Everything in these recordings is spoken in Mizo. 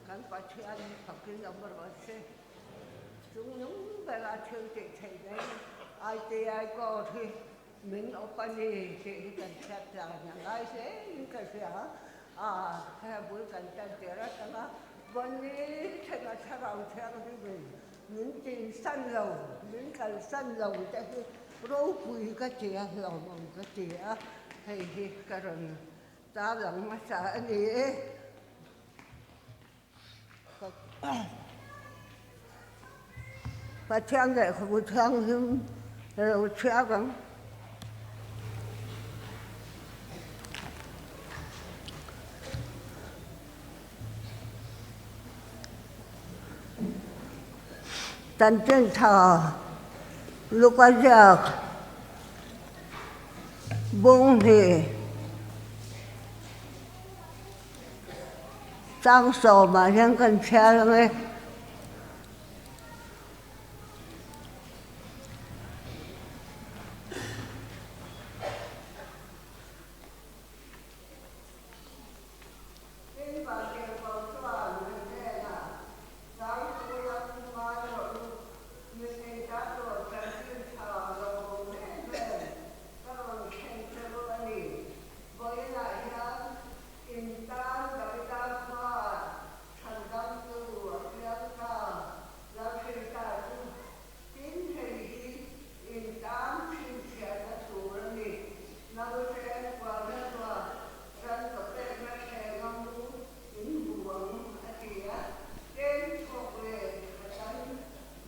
Kan Pathian hi fakin awm rawh se. Chungnung bera thil tih theih mai ITI Corps hi min awp a ni tih hi kan hriat tlan a ngai hle in ka hria a, he bul kan tan tir atanga Bunny thlenga thlarau thianghlimin min tinsan lo, min kalsan lo te hi ropui ka ti a, hlauhawm ka ti a, hei hi ka rawn tarlang hmasa a ni e. Pathian lehkhabu thianghlim lo chhiar ang. Chanchin tha Luka ziak bung hi Chang sawmah hian kan chhiar ang e. Tin, Vantirhkoh chuan ka hnenah, Tlai chu la thu ngai rawh u, mipui ta tur chanchin tha lo awm em em ka rawn thlen che u a ni. Vawiinah hian in tan Davida khuaah chhandamtu a piang ta, Lalhrita chu tin hei hi in tan chhinchhiahna tur a ni. Naute enkualna chuan ran ka pekna thleng a mu in hmu ang a ti a, tlem thawk leh khatan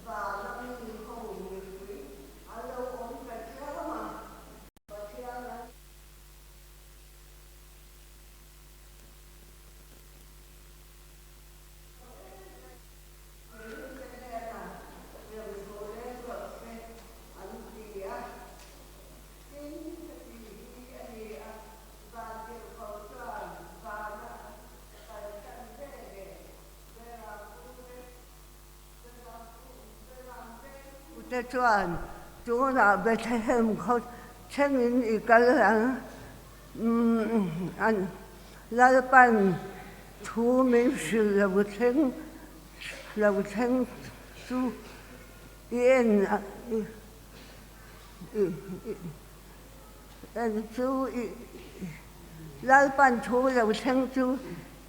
vana mi ho mipui an lo awm ta chiam a, Pathian an. Mihringte hnenah remthu leng rawh se an ti a. Tin, heti hi a ni a, Vantirhkoh chuan vana kalsan ve leh Berampu te chuan tunah Bethlehem khaw thlengin i kal ang. An Lalpan thu min hrilh lo thleng lo thleng chu i en en chu i Lalpan thu lo thleng chu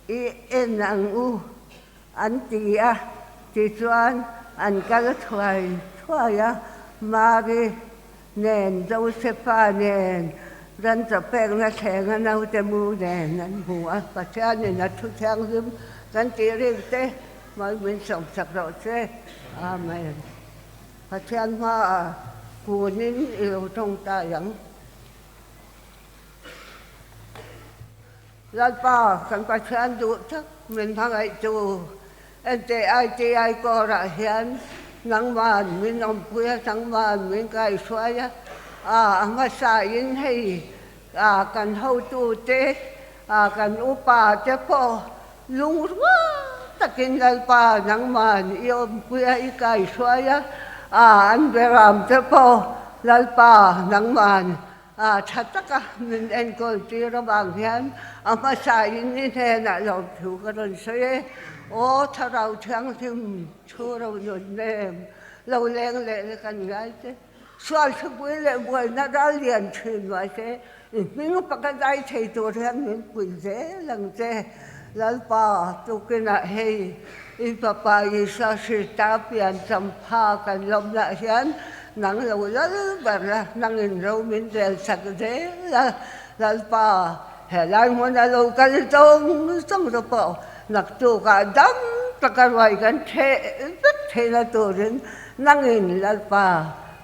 i en ang u an ti a, tichuan an kal thuai thuai a, Mari nen Josefa nen ran chawpekna thlenga naute mu nen an hmu a, Pathianin a thu thianghlim kan tih rik te mal min sawmsak rawh che. Amen. Pathian hmaah kunin i lo tawngtai ang. Lalpa kan Pathian duh tak min hmangaihtu NTITI Corps-ah hian nangman min awmpui a, nangman min kaihruai a, a hmasain hei kan hotute, kan upate pawh lungrual takin Lalpa nangman i awmpui a, i kaihruai a, an beramte pawh Lalpa nangman A tha taka min enkawl tir avang hian a hmasain i hnenah lawmthu ka rawn sawi e. Aw Thlarau Thianghlim thu ro nun nem lo leng leh la kan ngai che. Sual thupui leh buaina ral lian thin mahse i hming paka zai thei tur hian min pui zel ang che. Lalpa tukinah hei i Fapa Isua Krista pian champha kan lawmnah hian Nang lo lal ber la, nangin ro min rel sak zel a, Lalpa, helai hmuna lo kal zawng zawng te pawh naktukah dam taka ruai kan theh vek theihna turin nangin Lalpa,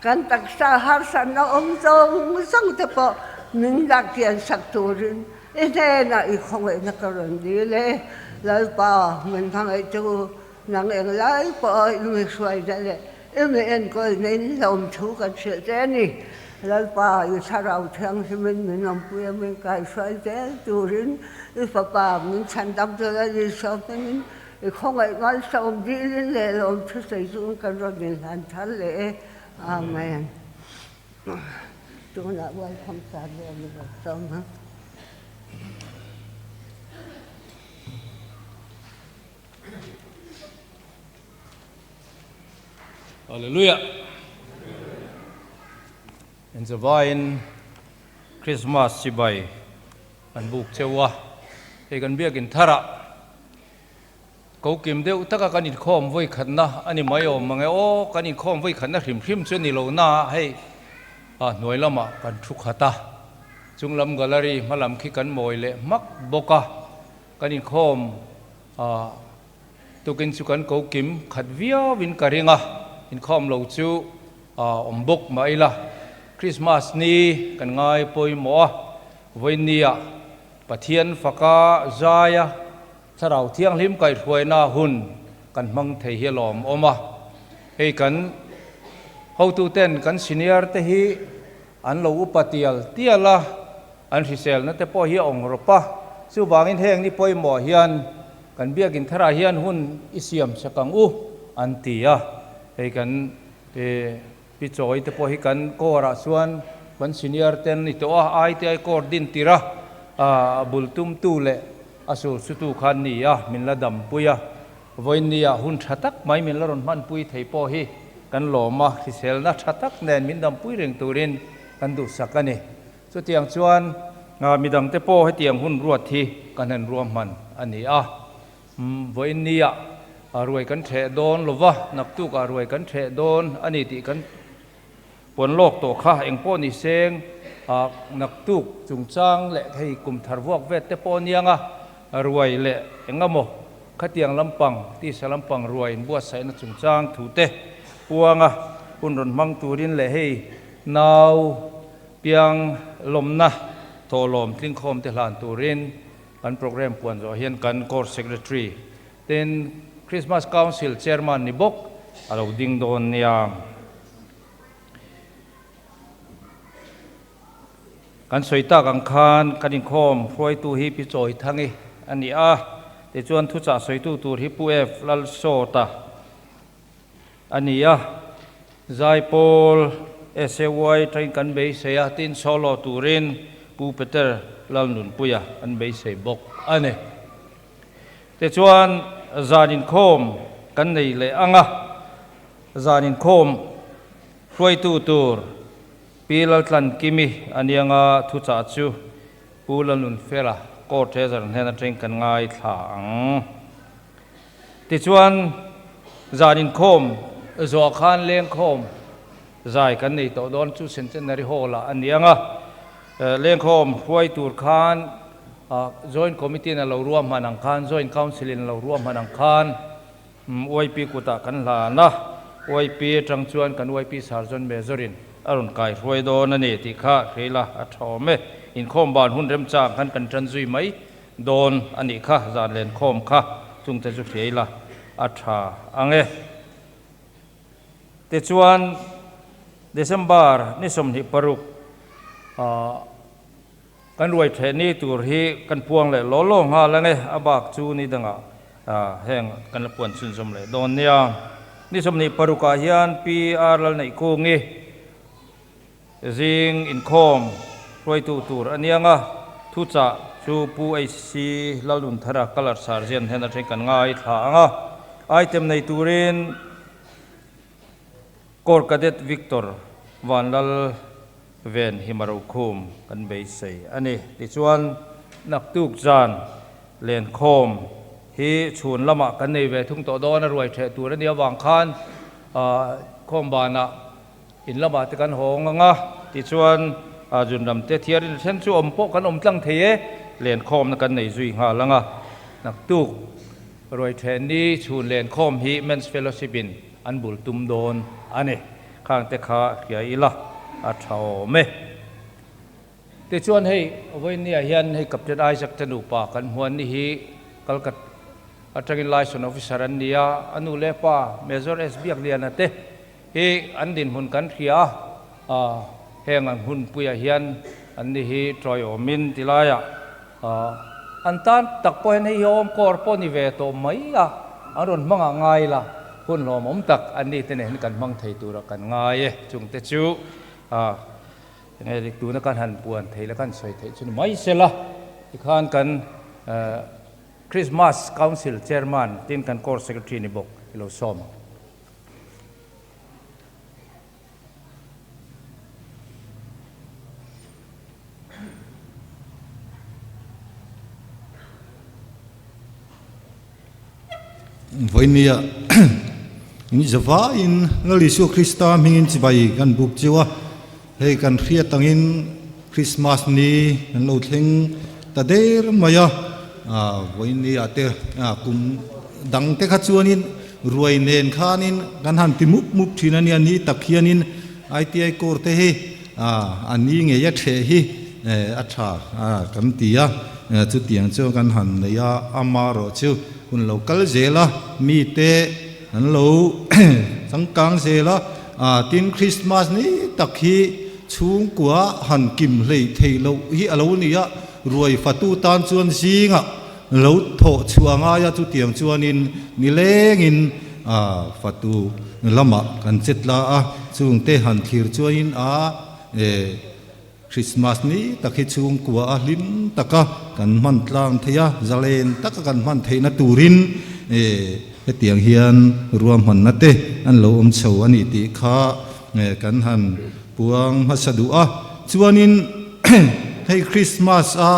kan taksa harsatna awm zawng zawng te pawh min lakkian sak turin i hnenah i khawngaihna ka rawn dil e. Lalpa, min hmangaihtu nang englai pawh i mi hruaina leh I mi enkawl nen hlawm thu kan hrilh che a ni. Lalpa, i Thlarau Thianghlimin min awmpui a, min kaihruai zel turin i Fapa min chhandam tur a ni sawmhmangin i khawngaih ngaihsawm dilin leh lawm thusawi chungin kan rawn inhlan thar leh e. Amen. Tunah welcome card vel ni rawn sawm ang. Hallelujah. Inzavaiin Christmas chibai kan buk cheu a, hei kan biakin tharah ko kim deuh taka kan inkhawm vawi khatna a ni mai awm mang e aw, kan inkhawm vawi khatna hrim hrim chu a ni lo na a, hei a hnuai lamah kan thu khat a, chung lam gallery hma lam khi kan mawi leh hmak bawk a, kan inkhawm a. Tukin chu kan ko kim khat viauin ka ring a, inkhawm lo chu awm bawk mah ila. Krismas ni kan ngai pawimawh a, vawinia Pathian faka zaia Thlarau Thianghlim kaihhruaina hun kan hmang thei hi a lawmawm a. Hei kan hotuten kan senior te hi an lo upa tial tial a, An hriselna te pawh hi a awng rawp a, chuvangin heng ni pawimawh hian kan biakin tharah hian hun i siam chak ang u an ti a, hei kan pi chawi te pawh hi kan court ah chuan kan senior te an ni tawh a, ITI court din tir a, a bul tumtu leh a sul sutu kha an ni a, min la dampui a, vawiinnia hun tha tak mai min la rawn hmanpui thei pawh hi kan lawm a, hriselna tha tak nen min dampui reng turin kan duhsak a ni. Chutiang chuan midangte pawh hetiang hun ruat hi kan han ruahman a ni a. Vawiin niah ruai kan ṭheh dawn lo va, naktukah ruai kan ṭheh dawn a ni tih kan puan lawk tawh kha. Eng pawh ni seng naktuk chungchang leh hei kum thar vuak vet te pawh aniang a, ruai leh eng emaw khatiang lampang, tisa lampang ruai inbuatsaihna chungchang thute puanga hun rawn hmang turin leh hei nau Piang lawmna thawhlawm tlingkhawm te hlan turin kan programme puan zawh hian kan Court Secretary ten Christmas Council Chairman ni bawk a lo ding dawn nia. Kan sawi tak ang khan kan inkhawm hruaitu hi Pi Chawithangi a ni a, tichuan thuchah sawitu tur hi Pu F Lalsawta a ni a, Zaipawl SAY train kan beisei a, tin solo turin Pu Peter Lalnunpuia an beisei bawk a ni. Tichuan zan inkhawm kan nei leh ang a, zan inkhawm hruaitu tur Pi Laltlankimi a ni anga thuchah chu Pu Lalnunfela Court Treasurer hnen atangin kan ngaithla ang. Tichuan, zan inkhawm zawh khan lengkhawm zai kan nei tawh dawn chu Centenary Hall-ah a ni ang a. Lengkhawm hruai tur khan Joint Committee-in a lo ruahman ang khan, Joint Council-in a lo ruahman ang khan YP kutah kan hlan a. YP atang chuan kan YP Sergeant Major-in a rawn kai hruai dawn a ni tih kha hreila a tha awm e. Inkhawm ban hun remchang khan kan tan zui mai Dawn a nih kha, zan len khawm kha chungte chu hria ila a tha ang e. Tichuan, December ni 26 kan ruai theh ni tur hi kan puang leh law law nghal ang e, a bak chu ni dangah heng kan la puan chhunzawm leh dawn nia. Ni 26 ah hian PR Lalneihkungi Zing inkhawm hruaitu tur a niang a, thuchah chu Pu HC Lalnunthara Colour Sergeant hnen atangin kan ngaithla ang a. Item nei turin Corps Cadet Victor Vanlal Ven Himarokhum kan beisei a ni. Tichuan, naktuk zan lenkhawm hi chhun lamah kan nei ve thung tawh dawn a, ruai theh tur a nih avang khan khawm banah In lamah te kan hawng ang a, tichuan Junram te thiarin a then chu awm pawh kan awm tlang thei e, lenkhawmna kan nei zui nghal ang a. Naktuk Ruaithen ni chhun lenkhawm hi Men's Fellowship in an bul tum dawn a ni. Khang te kha hria ila a tha awm e. Tichuan hei vawiinniah hian hei Captain Isaac te nupa kan hmuan ni hi Kalkat atangin Liaison Officer an ni a, a nu leh pa Major S Biakliana te Hi an dinhmun kan hria a, heng an hunpuiah hian an ni hi tawiawmin ti laiah an tan tak pawh hian hei hi awm kawr pawh ni ve tawh mai a, an rawn hmang ah ngai la, hun hlawmawm tak an ni te nen kan hmang thei tura kan ngai e. Chungte chu enge dik tuna kan han puan thei la kan sawi theih chu ni mai sela, tikhan kan Christmas Council Chairman tin kan Court Secretary ni bawk i lo sawm ang. Vawinia in zavaiin Lal Isua Krista hmingin chibai kan buk chiu a, hei kan hriat angin Krismas ni kan lo thleng ta der mai a, vawinia te kum dang te kha chuanin ruai nen khanin kan han ti mup mup thin a nia, ni tak hianin ITI Corps te hi a ni ngei a theh hi a tha kan ti a, chutiang chuan kan han nei a, amarawh chu Hun lo kal zel a, mite an lo changkang zel a, tin Christmas ni tak hi chhungkua han kim hlei thei loh hi a lo ni a, ruai fatu tan chuan zingah lo thawh chhuah a ngai a, chutiang chuanin nilengin fatu lamah kan chet la a, chungte han thlir chuanin a Krismas ni tak hi chhungkua a hlim taka kan hman tlang thei a, zalen taka kan hman theihna turin hetiang hian ruahmanna te an lo awm chho a ni tih kha kan han puang hmasa duh a. Chuanin hei Krismas a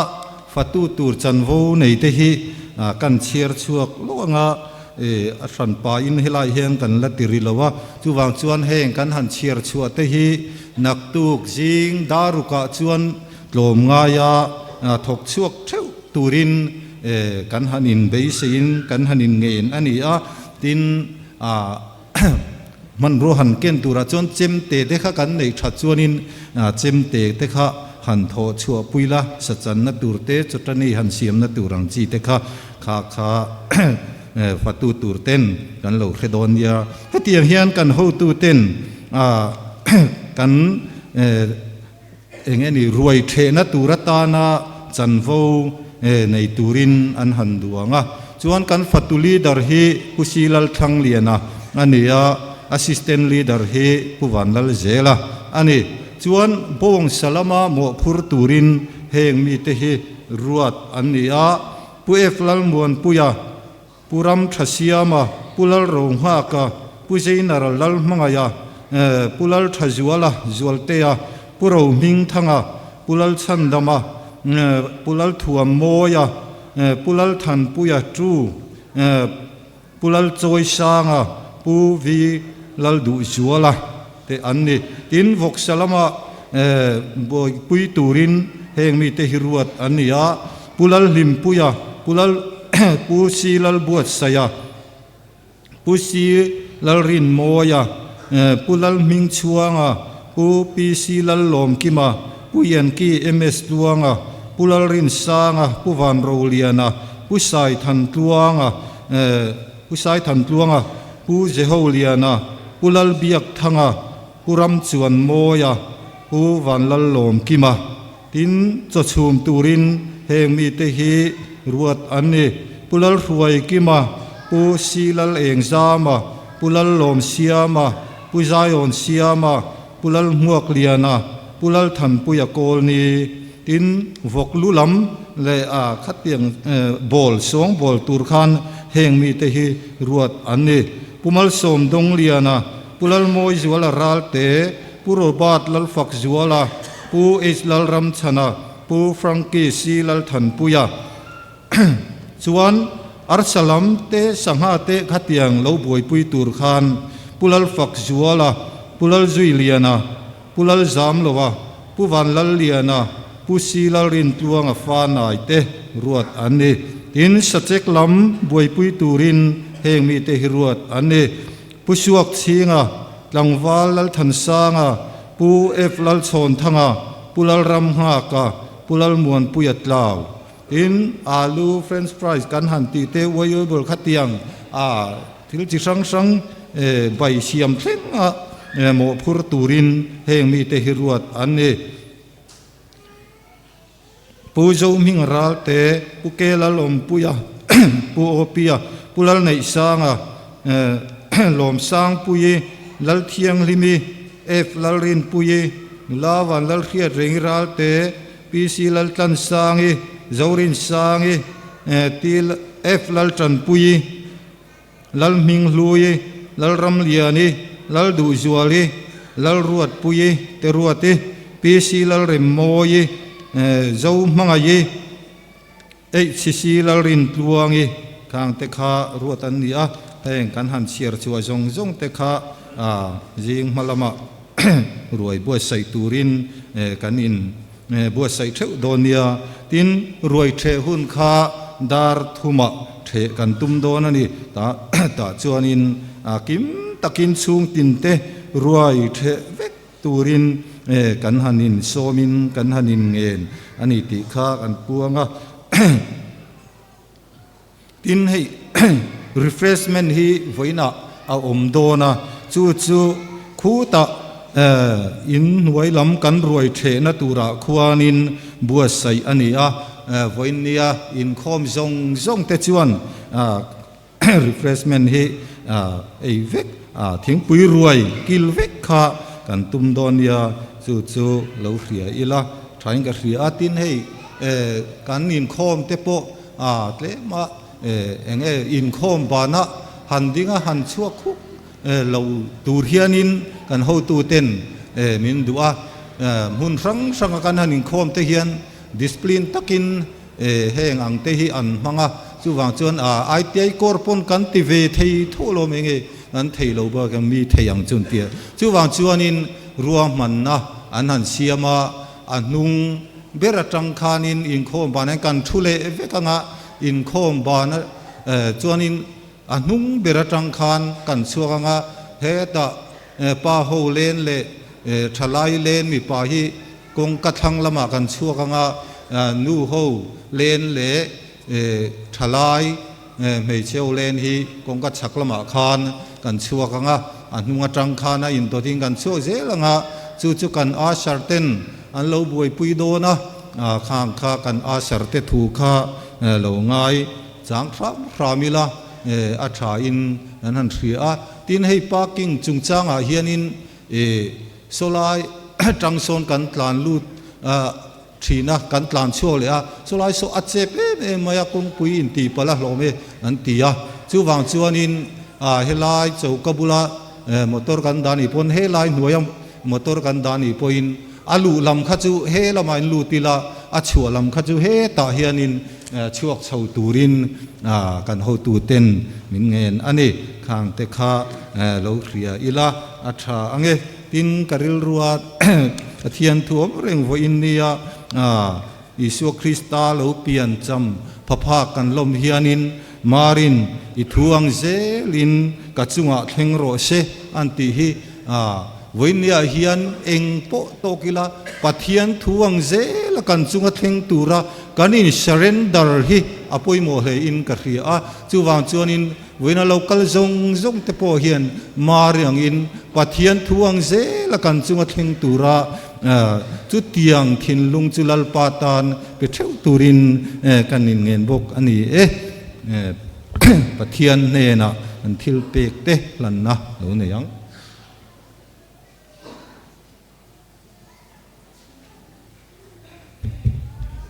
fatu tur chanvo nei te hi kan chhiar chhuak lawk anga a hran pahin helai hian kan la ti ri lo a, chuvang chuan heng kan han chhiar chhuah te hi Naktuk zing darukah chuan tlawm ngaia thawk chhuak theuh turin kan han inbeiseiin kan han inngen a ni a, tin hmanrua han ken turah chuan chemte te kha kan neih that chuanin chemte te kha han thawh chhuah pui la, sachanna tur te chawtani han siamna tur ang chi te kha kha kha fatu tur ten kan lo hre dawn nia. Hetiang hian kan hotu ten kan eng eni ruai thehna tur atana chanvo nei turin an han duang a. Chuan kan fatu leader hi Pu Silal Thlangliana a ni a, assistant leader hi Pu Vanlalzela a ni. Chuan bawngsa lama mawhphur turin heng mite hi ruat an ni a, Pu F Lalmuanpuia, Pu Ram Thasiama, Pu Lalrohnghaka, Pu Zeinara Lalhmangaia, Pu Lalthazuala Zualtea, Pu Rohmingthanga, Pu Lalchhandama, Pu Lalthuammawia, Pu Lalthanpuia Tu, Pu Lalchawisanga, Pu Vi Lalduhzuala te an ni. Tin, Vawksa lama buaipui turin heng mite hi ruat an ni a, Pu Lalhlimpuia, Pu Lal Pu Si Lalbuatsaia, Pu Si Lalrinmawia, Pu Lalhmingchhuanga, Pu PC Lallawmkima, Pu Yanki MS Tluanga, Pu Lalrinsanga, Pu Vanroliana, Pu Saithantluanga, Pu Saithantluanga, Pu Jeholiana, Pu Lalbiakthanga, Pu Ramchuanmawia, Pu Vanlallawmkima. Tin, chaw chhum turin heng mite hi ruat an ni, Pu Lalhruaikima, Pu Si Lalengzama, Pu Lallawmsiama, Pu Zaiawnsiama, Pu Lalhmuakliana, Pu Lalthanpuia Kawlni. Tin, vawk lu lam leh a khatiang bawl sawng bawl tur khan heng mite hi ruat an ni, Pu Malsawm Dongliana, Pu Lalmawizuala Ralte, Pu Robert Lalfakzuala, Pu H Lalramchhana, Pu Frankie C Lalthanpuia chuan arsa lam te sangha te khatiang lo buaipui tur khan Pu Lalfakzuala, Pu Lalzuiliana, Pu Lalzamloa, Pu Vanlalliana, Pu C Lalrintluanga fanai te ruat an ni. Tin, sachek lam buaipui turin heng mite hi ruat an ni. Pu Suakchhinga, Tlangval Lalthansanga, Pu F Lalchhawnthanga, Pu Lalramnghaka, Pu Lalmuanpuia Tlau. Tin, alu, french fries kan han tih te uaiuai bul kha tiang a thil chi hrang hrang bai siam thleng a mawhphur turin heng mite hi ruat an ni. Pu Zohming Ralte, Pu Ke Lalawmpuia, Pu Awpia, Pu Lalneihsanga, Lawmsangpuii, Lalthianghlimi, F Lalrinpuii, Nula Vanlalhriatrengi Ralte, PC Laltlansangi, Zorinsangi, T F Laltanpuii, Lalhminghlui, Lalramliani, Lalduhzuali, Lalruatpuii, Teruati, PC Lalremmawi, Zohmangaii, HCC Lalrintluangi khang te kha ruat an ni a. Heng kan han chhiar chhuah zawng zawng te kha zing hma lamah ruai buatsaih turin kan in buatsaih theuh dawn nia. Tin, ruai theh hun kha dar thumah theh kan tum dawn a ni. Tah tah chuanin kim takin chhung tinte ruai theh vek turin kan han in sawmin kan han in ngen a ni tih kha kan puang a. Tin, hei refreshment hi vawiinah a awm dawn a, chu chu khutah in hnuai lam kan ruai thehna turah khuanin buatsaih a ni a, vawiin nia inkhawm zawng zawng te chuan refreshment hi ei vek thingpui ruai kil vek kha kan tum dawn nia, chu chu lo hria ila thain ka hria a, tin hei kan inkhawm te pawh A tlem a, eng nge inkhawm banah han ding a, han chhuak khuk lo tur hianin kan hotuten min duh a. Hmun hrang hranga kan han inkhawm te hian discipline takin heng ang te hi an hmang a. Chuvang chuan ITI Corps pawn kan ti ve thei tho lo mai nge kan thei lo bak a, mi thei ang chu an ti a. Chuvang chuanin ruahmanna an han siam a. A hnung ber atang khanin inkhawm ban hian kan thu leh vek anga inkhawm ban chuanin a hnung ber atang khan kan chhuak anga hetah pa ho len leh thalai len mipa hi kawngka thlang lamah kan chhuak anga nu ho len leh thalai hmeichhe ho len hi kawngka chhak lamah khan kan chhuak ang a, a hnung atang khan a indawtin kan chhuak zel ang a, chu chu kan usher ten an lo buaipui dawn a, khang kha kan usher te thu kha lo ngai chang hram hram ila a tha in an han hria a. Tin, hei parking chungchangah hianin sawlai tang sawn kan tlan lut Thina kan tlan chhuak leh a, chulai saw a chep em em mai a, kawngpui intih palh a hlawm e an ti a. Chuvang chuanin helai choka bula motor kan dah nih pawn helai hnuaia motor kan dah nih pawhin a luh lam kha chu he lamah in lut ila, a chhuah lam kha chu hetah hianin chhuak chho turin kan hotuten min ngen a ni. Khang te kha lo hria ila a tha ang e. Tin, ka rilrua Pathian thu awm reng vawiin nia Isua Krista lo pian cham phaphak kan lawm hianin Marin i thu ang zelin ka chungah thleng rawh se an tih hi vawiin niah hian eng pawh tawk ila Pathian thu ang zela kan chunga thleng tura kan in surrender hi a pawimawh hlein ka hria a. Chuvang chuanin Vawiina lo kal zawng zawng te pawh hian Mari angin Pathian thu ang zela kan chunga thleng tura chutiang thinlung chu Lalpa tan pe theuh turin kan inngen bawk a ni e. Pathian hnenah an thil pek te hlanna lo nei ang.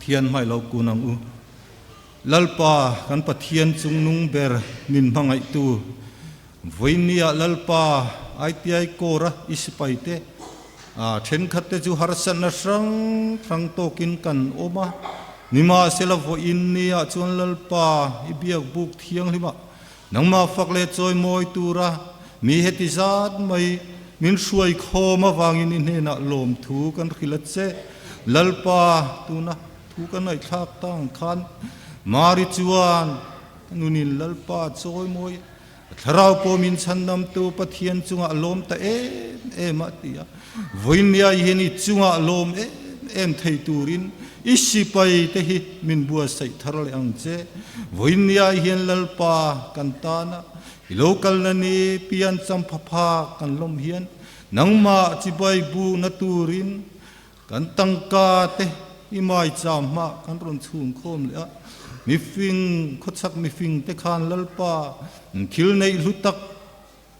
Thian hmai lo kun ang u. Lalpa kan Pathian chungnung ber min hmangaihtu, vawinia Lalpa ITI Corps-a i sipaite thenkhatte chu harsatna hrang hrang tawkin kan awm a, nimahsela vawiin niah chuan Lalpa i biakbuk thianghlimah Nangmah fak leh chawimawi tura mi heti zat mai min hruai khawm avangin i hnenah lawmthu kan hrilh a che. Lalpa, tuna thu ka ngaihthlak ta ang khan Mari chuan ka nunin Lalpa chawimawi a thlarau pawh min chhandamtu Pathian chungah a lawm ta em em a ti a. Vawinia hian i chungah lawm em em thei turin i sipai te hi min buatsaih thar leh ang che. Vawinia hian Lalpa kan tana i lo kalna ni pian champhaphak kan lawm hian nangmah chibai bukna turin kan tangka te i maicham hmah kan rawn chhung khawm leh a. Mifing, khawchhak mifing te khan Lalpa thil neih hlu tak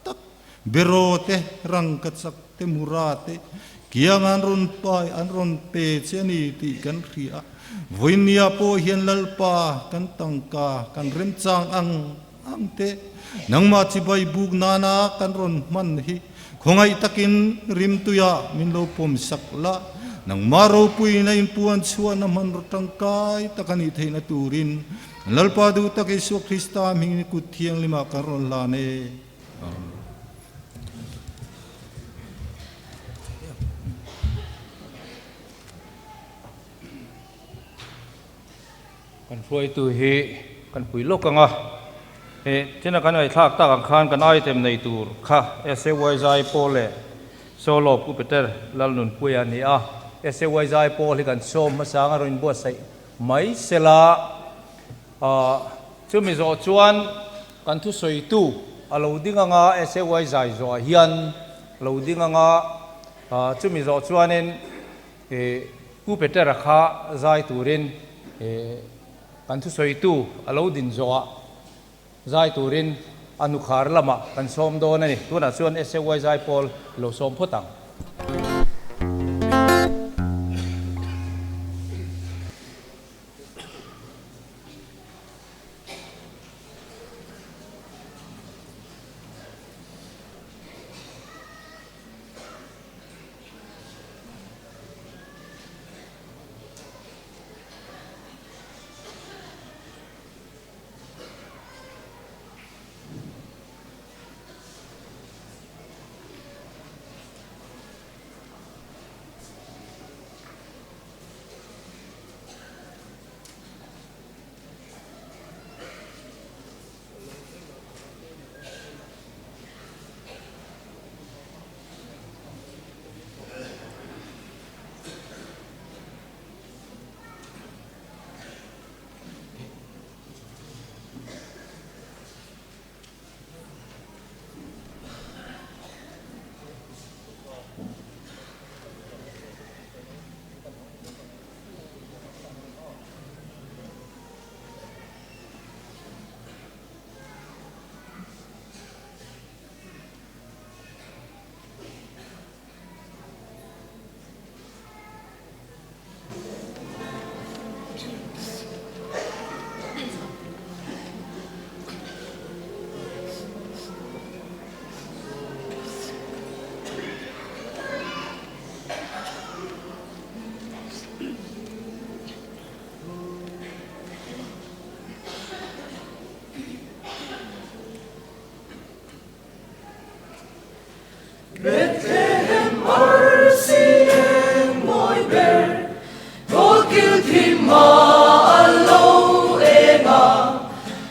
tak, beraw te, rangkachak te, mura te, kiang an rawn pai, an rawn pe che a ni tih kan hria a. Vawinia pawh hian Lalpa kan tangka, kan remchang ang ang te, nangmah chibai buk nana kan rawn hman hi khawngaih takin rimtuiah min lo pawm sak la, nangmah ropuina inpuan chhuahna hmanraw tangkai tak a nih theihna turin. Lalpa duh tak Isua Krista hmingin kut thianghlimah kan rawn hlan e. Amen. Kan hruaitu hi kan pui lawk ang a, he thina kan ngaihthlak tak ang khan kan item nei tur kha SAY Zai Pawl leh Solo Pu Peter Lalnunpuia a ni a. SAY Zai Pawl hi kan sawm hmasa anga rawn inbuatsaih mai sela, chumi zawh chuan kan thusawitu a lo ding anga SAY Zai zawhah hian a lo ding anga, chumi zawh chuanin Pu Petera kha zai turin kan thusawitu a lo din zawhah zai turin a nukhar lamah kan sawm dawn a ni. Tunah chuan SAY zai pawl i lo sawm phawt ang. Bethlehem arsi eng mawi ber, Kawlkil thim a lo eng a,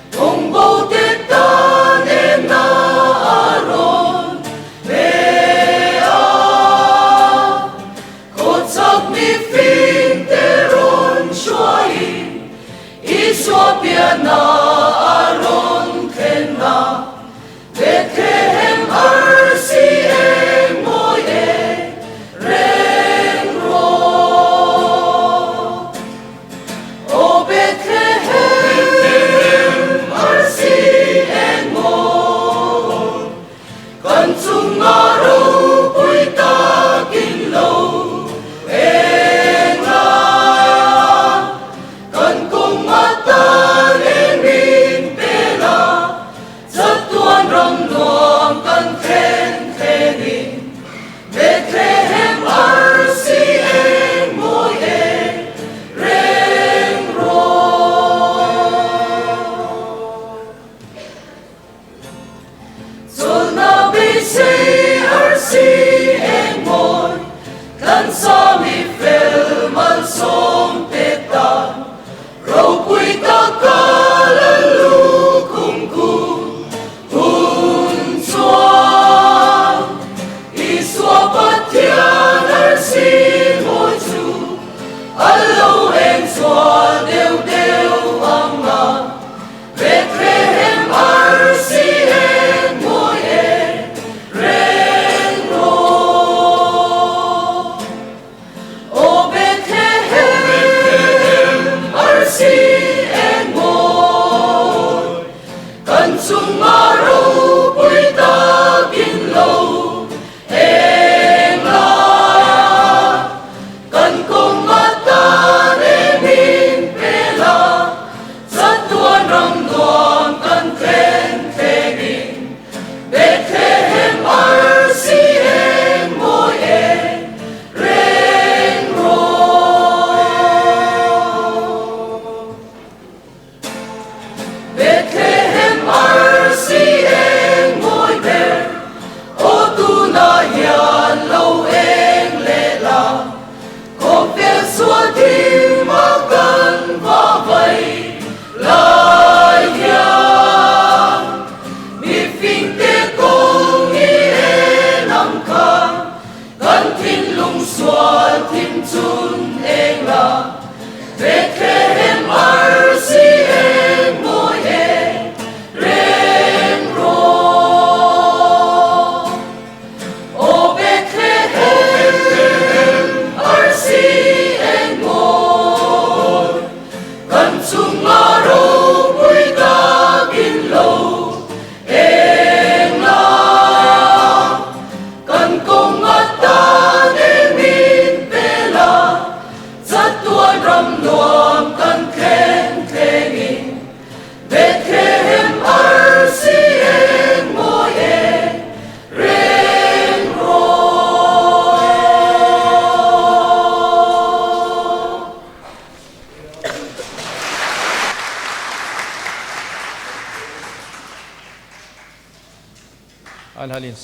Kawngbo te tan eng na a rawn pe a. Khawchhak mi fing te rawn hruaiin, Isua pianna a rawn thlen a, Bethlehem arsi eng mawi eng reng rawh. Aw Bethlehem arsi eng mawi, kan chunga ropui takin lo eng la. Kan kawng atan eng min pe la, Chatuan ram nuam kan thlen thlenin, Bethlehem arsi eng mawi eng reng rawh. Chawlhna beisei arsi eng mawi, kan sami fel malsawm te tan, Ropui taka Lallukhum khu hun chuan Isua Pathian arsi mawi chu a lo eng chhuah deuh deuh ang a, Bethlehem arsi eng mawi eng reng rawh.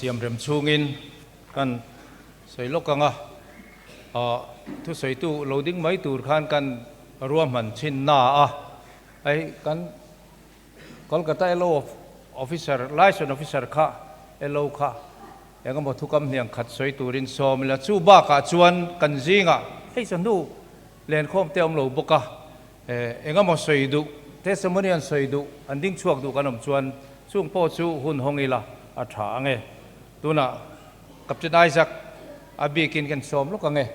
siam rem chhungin kan sawi lawk ang a, thusawitu lo ding mai tur khan kan ruahman chhin na a, hei kan Kolkata LO Officer, Liaison Officer kha LO kha engemaw thukam hniang khat sawi turin sawm ila, chu bakah chuan kan zingah hei chawhnu lenkhawm te awm lo bawk a, engemaw sawi duh, testimony an sawi duh, an ding chhuak duh kan awm chuan chung pawh chu hun hawng ila a tha ang e. Tunah Captain Isaac a bikin kan sawm lawk ang e.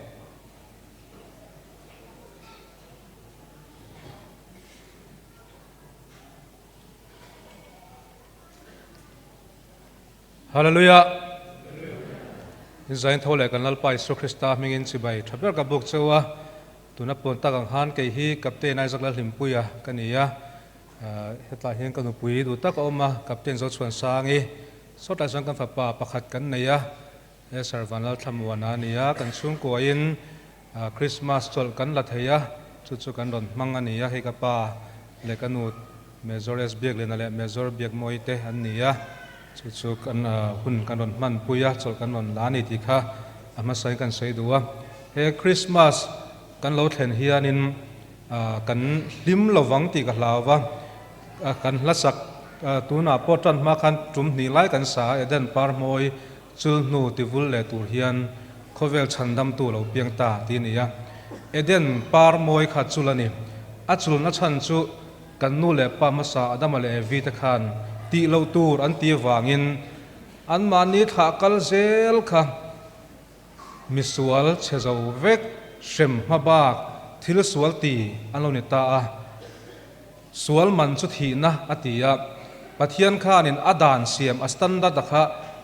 Hallelujah! In zain tho leh kan Lalpa Isua Krista hmingin chibai tha ber ka buk cheu a, tuna pawn tak ang khan kei hi Captain Isaac Lalhlimpuia ka ni a, hetlai hian ka nupui duh tak a awm a, Captain Zochhuansangi, sawtlai chuan kan fapa pakhat kan nei a, He Sarvan Lalthlamuana a ni a, kan chhungkuain Krismas chawlh kan la thei a, chu chu kan rawn hmang a ni a, hei ka pa leh ka nu Major S Biakliana leh Major Biakmawi te an ni a, chu chu kan hun kan rawn hmanpui a, chawlh kan rawn la a ni tih kha a hmasain kan sawi duh a. He Krismas kan lo thlen hianin kan hlim lovang tih ka hlau va, kan hlasak tunah pawh tan hma khan tum hnih lai kan sa a, Eden Parhmawi Chulhnu tivul leh tur hian khawvel chhandamtu lo piang ta ti a ni a. Eden par mawi kha chul a ni. A chulna chhan chu kan nu leh pa hmasa Adama leh Evi te khan tih loh tur an ti avangin anmahni thlah kal zel kha misual chhe zo vek hrem hma bak thil sual ti an lo ni ta a. Sual man chu thihna a ti a, Pathian khanin a dan siam a standard a kha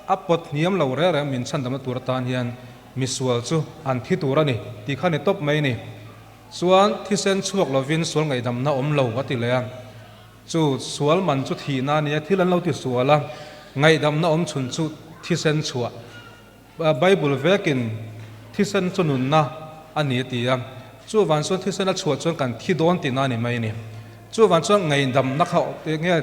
a pawt hniam lo reng reng min chhandamna tur atan hian misual chu an thi tur a ni tih kha ni tawp mai ni. Chuan thisen chhuak lovin sual ngaihdamna awm lo a ti leh a, chu sual man chu thihna a nia, thil an lo ti sual a, ngaihdamna awm chhun chu thisen chhuah. Bible vekin thisen chu nunna a ni a ti a, chuvang chuan thisen a chhuah chuan kan thi dawn tihna a ni mai a ni. Chuvang chuan ngaihdamna kha nge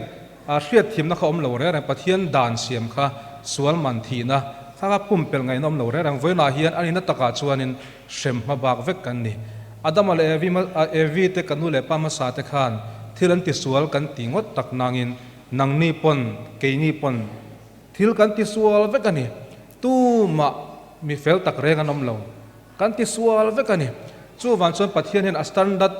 hriatthiamna kha awm lo reng reng, Pathian dan siam kha sual man thihna kha kha pumpelh ngaihna awm lo reng reng. Vawiinah hian a nihna takah chuanin hrem hma bak vek kan ni. Adama leh Evi Evi te ka nu leh pa hmasa te khan thil an tisual kan ti ngawt tak nangin nangni pawn keini pawn Thil kan tisual vek a ni. Tumah mi fel tak reng an awm lo. Kan tisual vek a ni. Chuvang chuan Pathian hian a standard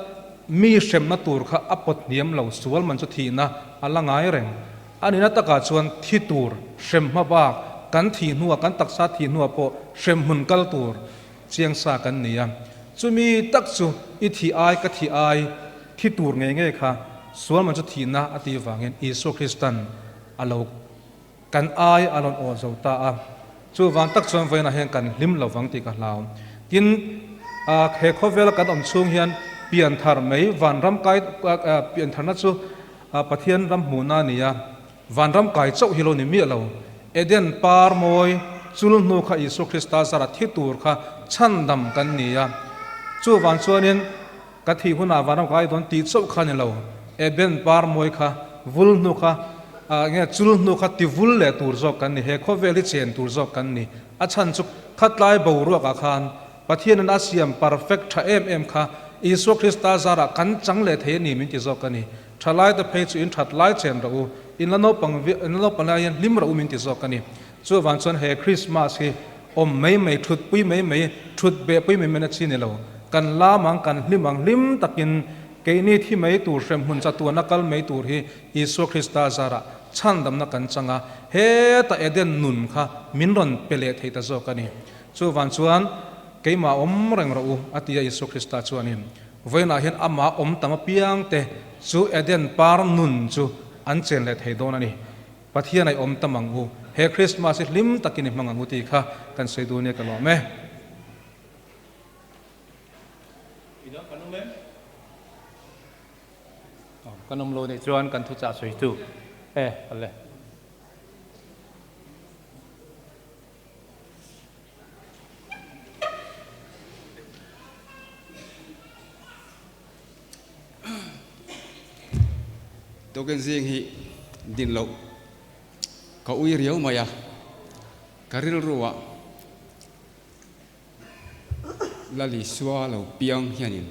mi hremna tur kha a pawt hniam lo, sual man chu thihna a la ngai reng. A nihna takah chuan thi tur hrem hma bak, kan thih hnuah, kan taksa thih hnuah pawh hrem hmun kal tur chiang sa kan ni a. Chumi tak chu i thih ai ka thih ai thi tur ngei ngei kha sual man chu thihna a tih vangin Isua Kristan a lo Kan ai a rawn aw zo ta a, chuvang tak chuan vawiinah hian kan hlim lo vang tih ka hlau. Tin, he khawvela kan awm chhung hian pianthar mai vanram kai piantharna chu Pathian ram hmuhna a ni a, vanram kai chauh hi lo ni miah lo. Eden par mawi chul hnu kha Isua Krista zara thi tur kha chhandam kan ni a, chuvang chuanin Ka thih hunah vanram ka ai dawn tih chauh kha ni lo, Eben par mawi kha, vul hnu kha, ah nge chul hnu kha ti vul leh tur zawk kan ni, he khawvel hi chen tur zawk kan ni. A chhan chu khatlai boruakah khan Pathianin a siam perfect tha em em kha Isua Krista zarah kan chang leh thei a ni min ti zawk a ni. Tha lai te phei chu in that lai chen rawh u, in la naupang in la naupang lai hian hlim rawh u min ti zawk a ni. Chuvang chuan he Krismas hi awm mai mai, thutpui mai mai, thut behpui mai mai na chi ni lo. Kan lam ang, kan hlim ang, hlim takin keini thi mai tur hremhmun chatuana kal mai tur hi Isua Krista zarah chhandamna kan chang a, heta Eden nun kha min rawn pe leh thei ta zawk a ni. Chuvang chuan keimah awm reng rawh u, a ti a Isua Krista chuanin. Vawiinah hian amah awm tam apiangte chu Eden par nun chu an chen leh thei dawn a ni. Pathian ai awm tam ang u, he Christmas hi hlim takin i hmang ang u tih kha kan sawi dun nia ka lawm e. Midang kan awm em? Aw, kan awm lo nih chuan kan thuchah sawi chu e, ale. Token zing hi din loh ka ui riau mai a. Ka rilruah Lalisua lo piang hianin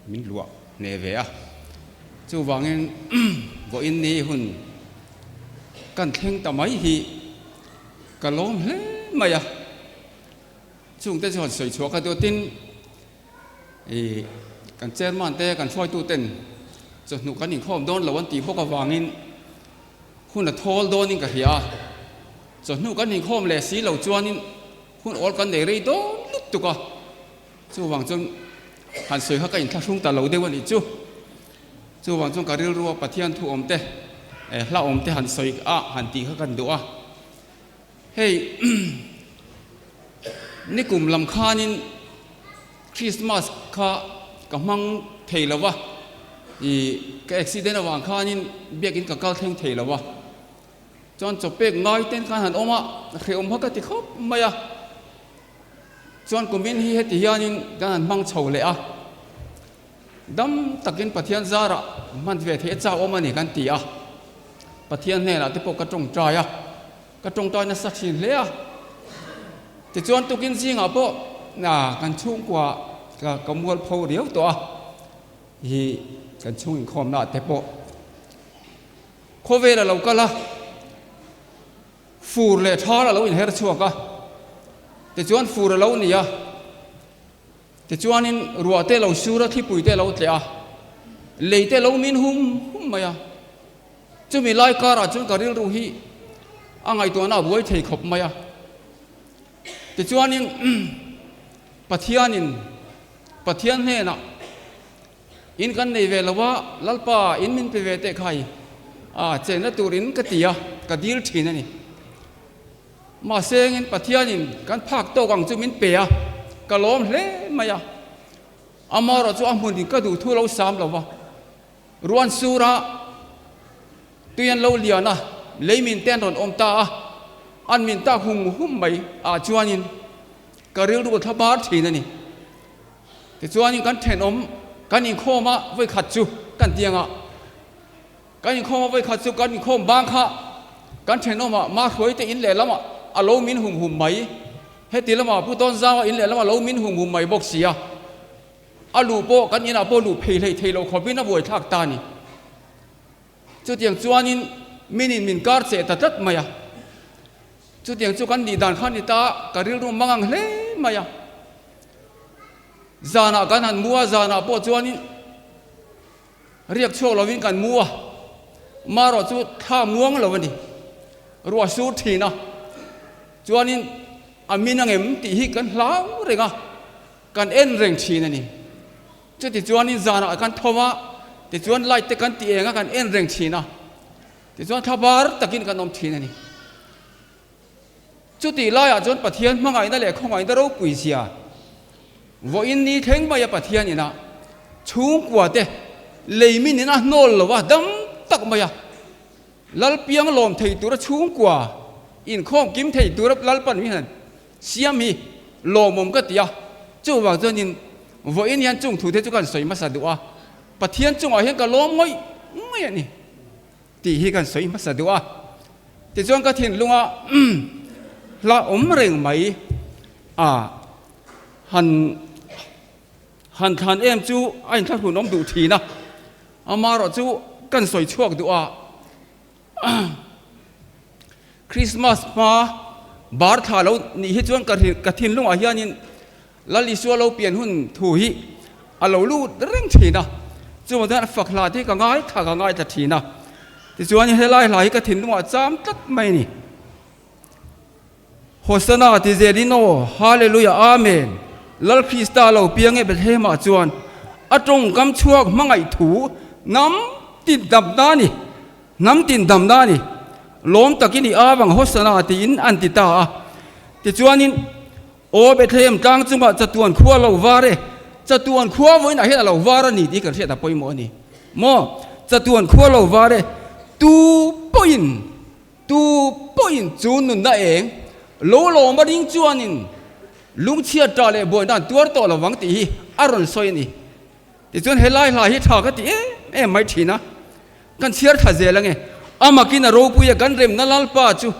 min luah hneh ve a, chuvangin vawiin ni hun kan thleng ta mai hi ka lawm hle mai a, chungte chu han sawi chhuah kha dawtin ih kan chairman te kan hruaitu ten chawhnu kan inkhawm dawn lo an tih bawk avangin hun a thawl dawnin ka hria a, chawhnu kan inkhawm leh si lo chuanin Hun awl kan nei rei dawn lutuk a, chuvang chuan han sawi kha ka inthlahrung ta lo deuh a nih chu. Chuvang chuan ka rilrua Pathian thu awm te, hla awm te han sawi a han tih kha kan duh a. Hei nikum lam khanin Christmas kha ka hmang thei lo va, ih ka accident avang khanin biakin ka kal thleng thei lo va. Chuan chawpek ngai ten khan han awm a, hrehawm kha ka ti khawp mai a. Chuan kumin hi heti hianin kan han hmang chho leh a, dam takin Pathian zarah hman ve theih a chau awm a ni kan ti a. Pathian hnenah te pawh ka tawngtai a, ka tawngtai nasa thin hle a. Tichuan tukin zingah pawh kan chhungkua ka mualpho riau tawh a, hi kan chhung inkhawmna ah te pawh. Khawvel a lo kal a, fur leh thar a lo inher chhuak a, tichuan fur a lo ni a, tichuanin ruah te lo sur a, thlipui te lo tleh a, lei te lo min hum hum mai a. Chumi lai karah chuan ka rilru hi a ngaihtuahna a buai thei khawp mai a. Tichuanin Pathianin Pathian hnenah In kan nei ve lo a, Lalpa in min pe ve teh khai a, chenna tur in ka ti a, ka dil thin a ni. Mahse engin Pathianin kan phak tawk ang chu min pe a, ka lawm hle mai a. Amaherawh chu a hmun in ka duh thu lo sam lo va, ruan sur a, tui an lo lian a, lei min te an rawn awm ta a, an min tak hum hum mai ah chuanin ka rilru thla bar thin a ni. Tichuanin kan thenawm kan inkhawm a vawikhat chu kan ti anga, kan inkhawm a vawikhat chu kan inkhawm bang kha kan thenawmah Mahruai te in lehlamah a lo min hum hum mai, heti lamah Pu Tawnzau a in lehlamah a lo min hum hum mai bawk si a, a luh pawh kan inah pawh luh phei hlei thei lo khawpin a buaithlak ta a ni. Chutiang chuanin minin min kar cheh ta tlat mai a. Chutiang chu kan nih dan kha ni ta, ka rilru mang ang hle mai a. Zanah kan han mu a, zanah pawh chuanin riak chhuak lovin kan mu a. Marawh chu thla muang lo a ni. Ruah sur thin a. Chuanin a min angem tih hi kan hlau reng a, kan en reng thin a ni. Chutichuanin zanah kan tho a, tichuan light te kan ti eng a, kan en reng thin a, tichuan thla bar takin kan awm thin a ni. Chutih laiah chuan Pathian hmangaihna leh khawngaihna ropui zia vawiin ni thleng maia Pathian ina chhungkua te lei min in a hnawl lo a, dam tak maia Lalpiang lawm thei tura chhungkua inkhawm kim thei tura Lalpan mi han Siam hi lawmawm ka ti a, chuvang chuanin vawiin hian chung thute chu kan sawi hmasa duh a, Pathian chungah hian ka lawm ngawih ngawih a ni tih hi kan sawi hmasa duh a. Tichuan ka thinlunga hla awm reng mai a han han thlan em chu a inthlahrun awm duh thin a, amaherawh chu kan sawi chhuak duh a. Christmas hma bar thla lo nih hi chuan ka thinlungah hianin Lal Isua lo pian hun thu hi a lo lut reng thin a, chuvang chuan fak hla te hi ka ngaithla ka ngaithla thin a, tichuan helai hla hi ka thinlungah cham tlat mai a ni. Hosanna ti zelin aw, Hallelujah, Amen, Lal Krista lo piang e Bethlehem-ah chuan a tawngkam chhuak hmangaih thu hnam tin damna a ni, hnam tin damna a ni, lawm takin i avang Hosanna tiin an ti ta a. Tichuanin, Aw Bethlehem tlang chungah chatuan khua lo var e, chatuan khua vawiinah hian a lo var a ni tih kan hriat a pawimawh a ni. Maw? Chatuan khua lo var e, tu pawhin Tu pawhin chu nunna eng lo lawm a ring chuanin lungchhiat ṭah leh buaina an tuar tawh lo vang tih hi a rawn sawi a ni. Tichuan helai hla hi ṭha ka ti em em mai ṭhin a, kan chhiar thla zel ange. Amakin a ropui a, kan remna Lalpa chu.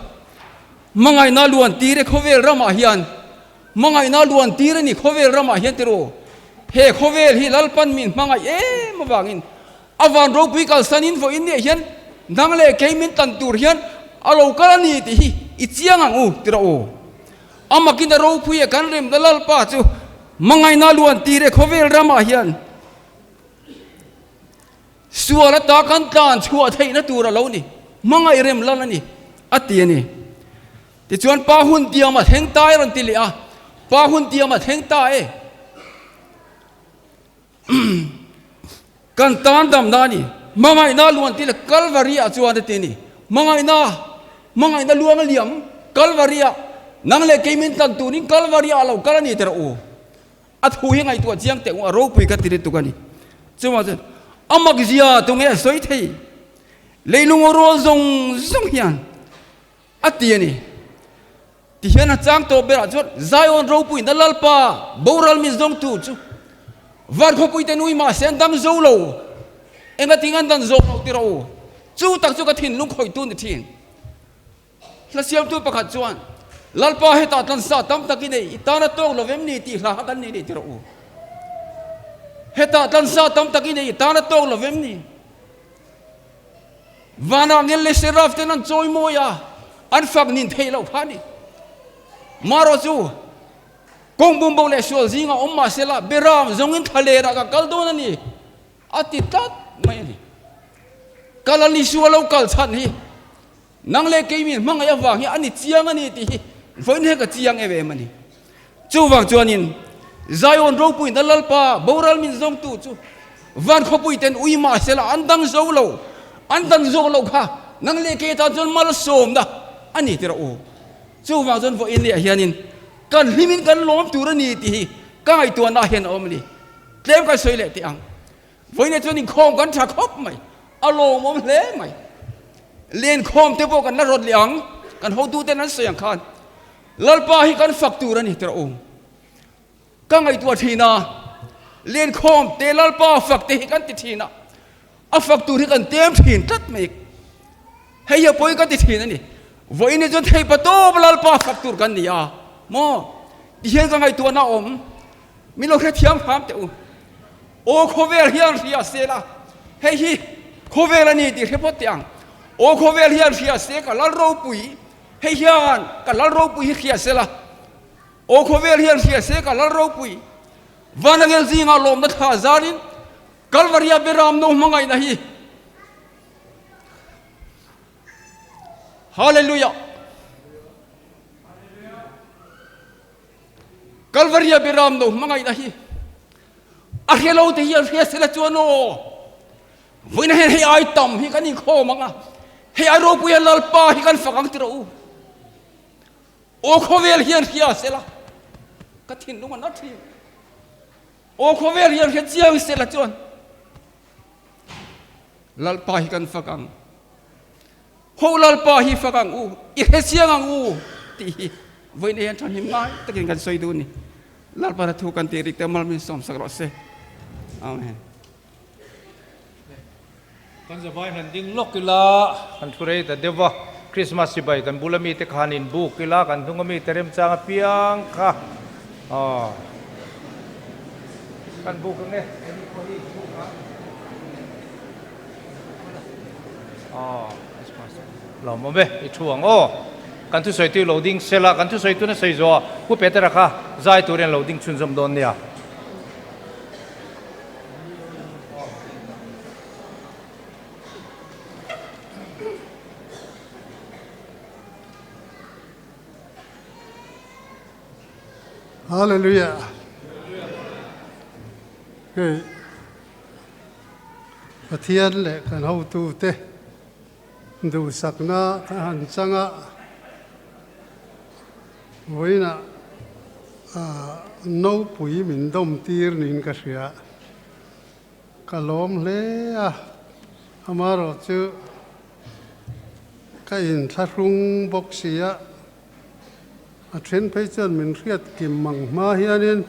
Hmangaihna luan tir e khawvel ramah hian, hmangaihna luan tir a ni khawvel ramah hian tiraw? He khawvel hi Lalpan min hmangaih em avangin a van ropui kalsanin vawiin nih hian nang leh kei min tan tur hian a lo kal a ni tih hi i chiang ang u tiraw aw. A makin a ropui e kan remna Lalpa chu hmangaihna luan tir e khawvel ramah hian Sual ata kan tlan chhuah theihna tur a lo ni, hmangaih rem lal a ni, a ti a ni. Tichuan pa hun tiam a thleng ta e rawn ti leh a, pa hun tiam a thleng ta e. Kan tan damna a ni, hmangaihna luan ti leh Kalvari ah chuan a ti a ni, hmangaihna, hmangaihna luang a liam Kalvari ah, nang leh kei min tlan turin Kalvari ah a lo kal a ni teh rawh u. A thu hi ngaihtuah chiang teh u, a ropui ka ti lutuk a ni. Chuvang chuan a mak zia tunge a sawi thei? Leilung aw rual zawng zawng hian a ti a ni. Tihian a chang tawp berah chuan Zion ropuina Lalpa boral min zawngtu chu van khawpuite nui mahse an dang zo lo. Engatinge an dan zawk loh tiraw u? Chu tak chu ka thinlung khawihtu ni thin. Hla siamtu pakhat chuan, Lalpa hetah tlansa tam tak i nei, i tan a tawk lo vem ni tih hla kha kan nei nei ti rawh u. Hetah tlansa tam tak i nei, i tan a tawk lo vem ni. Vanah ngel leh seraf ten an chawi mawi a, an fak nin theih loh kha a ni. Marawh chu, kawng bumbo leh sual zingah awm mah sela, beram zawngin thlalerah ka kal dawn a ni. A ti tlat mai a ni. Kal a ni su a lo kal chhan hi nang leh kei min hmangaih avang hi a ni chiang a ni tih hi vawiin hian ka chiang em em a ni. Chuvang chuanin Zion ropuina Lalpa boral min zawngtu chu van khawpui ten ui mah sela an dang zo lo, an dan zawk lo kha nang leh kei tan chuan malsawmna a ni tirh u. Chuvang chuan vawiin leh hianin kan hlimin kan lawm tur a ni tih hi ka ngaihtuahna hian a awm a ni. Tlem kan sawi leh teh ang. Vawiin chuan inkhawm kan tha khawp mai, a lawmawm hle mai. Lenkhawm te pawh kan la rawt leh ang, kan hotuten an sawi ang khan Lalpa hi kan fak tur a ni tawh u. Ka ngaihtuah thin a, lenkhawm te Lalpa fak te hi kan ti thin a, a fak tur hi kan tem thin tlat mai. Hei hi a pawi ka ti thin a ni. Vawiin hi chuan thei patawp Lalpa fak tur kan ni a maw? Tihian ka ngaihtuahna a awm. Min lo hrethiam hram teh u. Aw khawvel hian hria se la, hei hi khawvel a ni tih hre phawt teh ang. Aw khawvel hian hria se ka lal ropui, hei hian ka lal ropui hi hria se la. Aw khawvel hian hria se ka lal ropui, Vanangel zingah lawmna thla zarin Kalvaria Beram no hmangaihna hi. Hallelujah! Kalvaria Beram no hmangaihna hi a hre lo te hi an hria sela chuan aw vawiin hian hei ai tam hi kan inkhawm ang a, hei ai ropui hian Lalpa hi kan fak ang tirh u. Aw khawvel hian hria sela ka thinlung a na thin. Aw khawvel hian hre chiang sela chuan Lalpa hi kan fak ang. Ho Lalpa hi fak ang u, i hre chiang ang u tih hi vawiin hian thahnem ngai takin kan sawi duh a ni. Lalpa na thu kan tih rik te mal min sawm sak rawh se. Amen. Kan zavai han ding lawk ila, kan thu rei ta deuh va, Christmas chibai kan bula mite kha han inbuk ila, kan hnunga mite remchang apiang kha aw kan buk ang e. Lawm awm e, i thu ang aw. Kan thusawitu lo ding sela, kan thusawitu na sawi zawh a, Pu Petera kha zai turin lo ding chhunzawm dawn nia. Hallelujah. Hei. Pathian leh kan hotute duhsakna ka han chang a, vawiinah nopui min dawm tir niin ka hria. Ka lawm hle a, amaherawh chu ka inthlahrung bawk si a, a then phei chuan min hriat kim mang hma hianin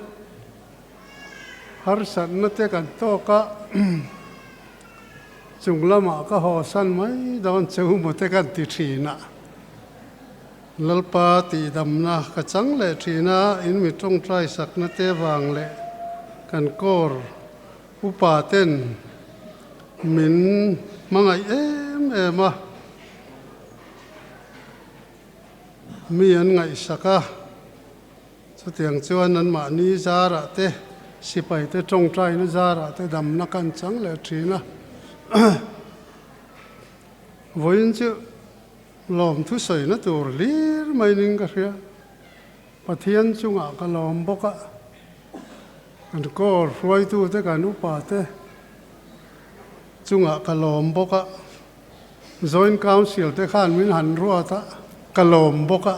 Harsatna te kan tawk a, chung lamah ka haw san mai dawn che u maw te kan ti thin a. Lalpa tihdamna ka chang leh thin a, in mi tawngtai sakna te vang leh kan kawr upa ten min hmangaih em em a, mi an ngaihsak a, chutiang chuan anmahni zarah te sipai te tawngtaina zarah te damna kan chang leh thin a. Vawiin chu Lawm thusawina tur hlir mai ning ka hria. Pathian chungah ka lawm bawk a, kan kawr hruaitute kan upate chungah ka lawm bawk a, Joint Council te khan min han ruat a, ka lawm bawk a,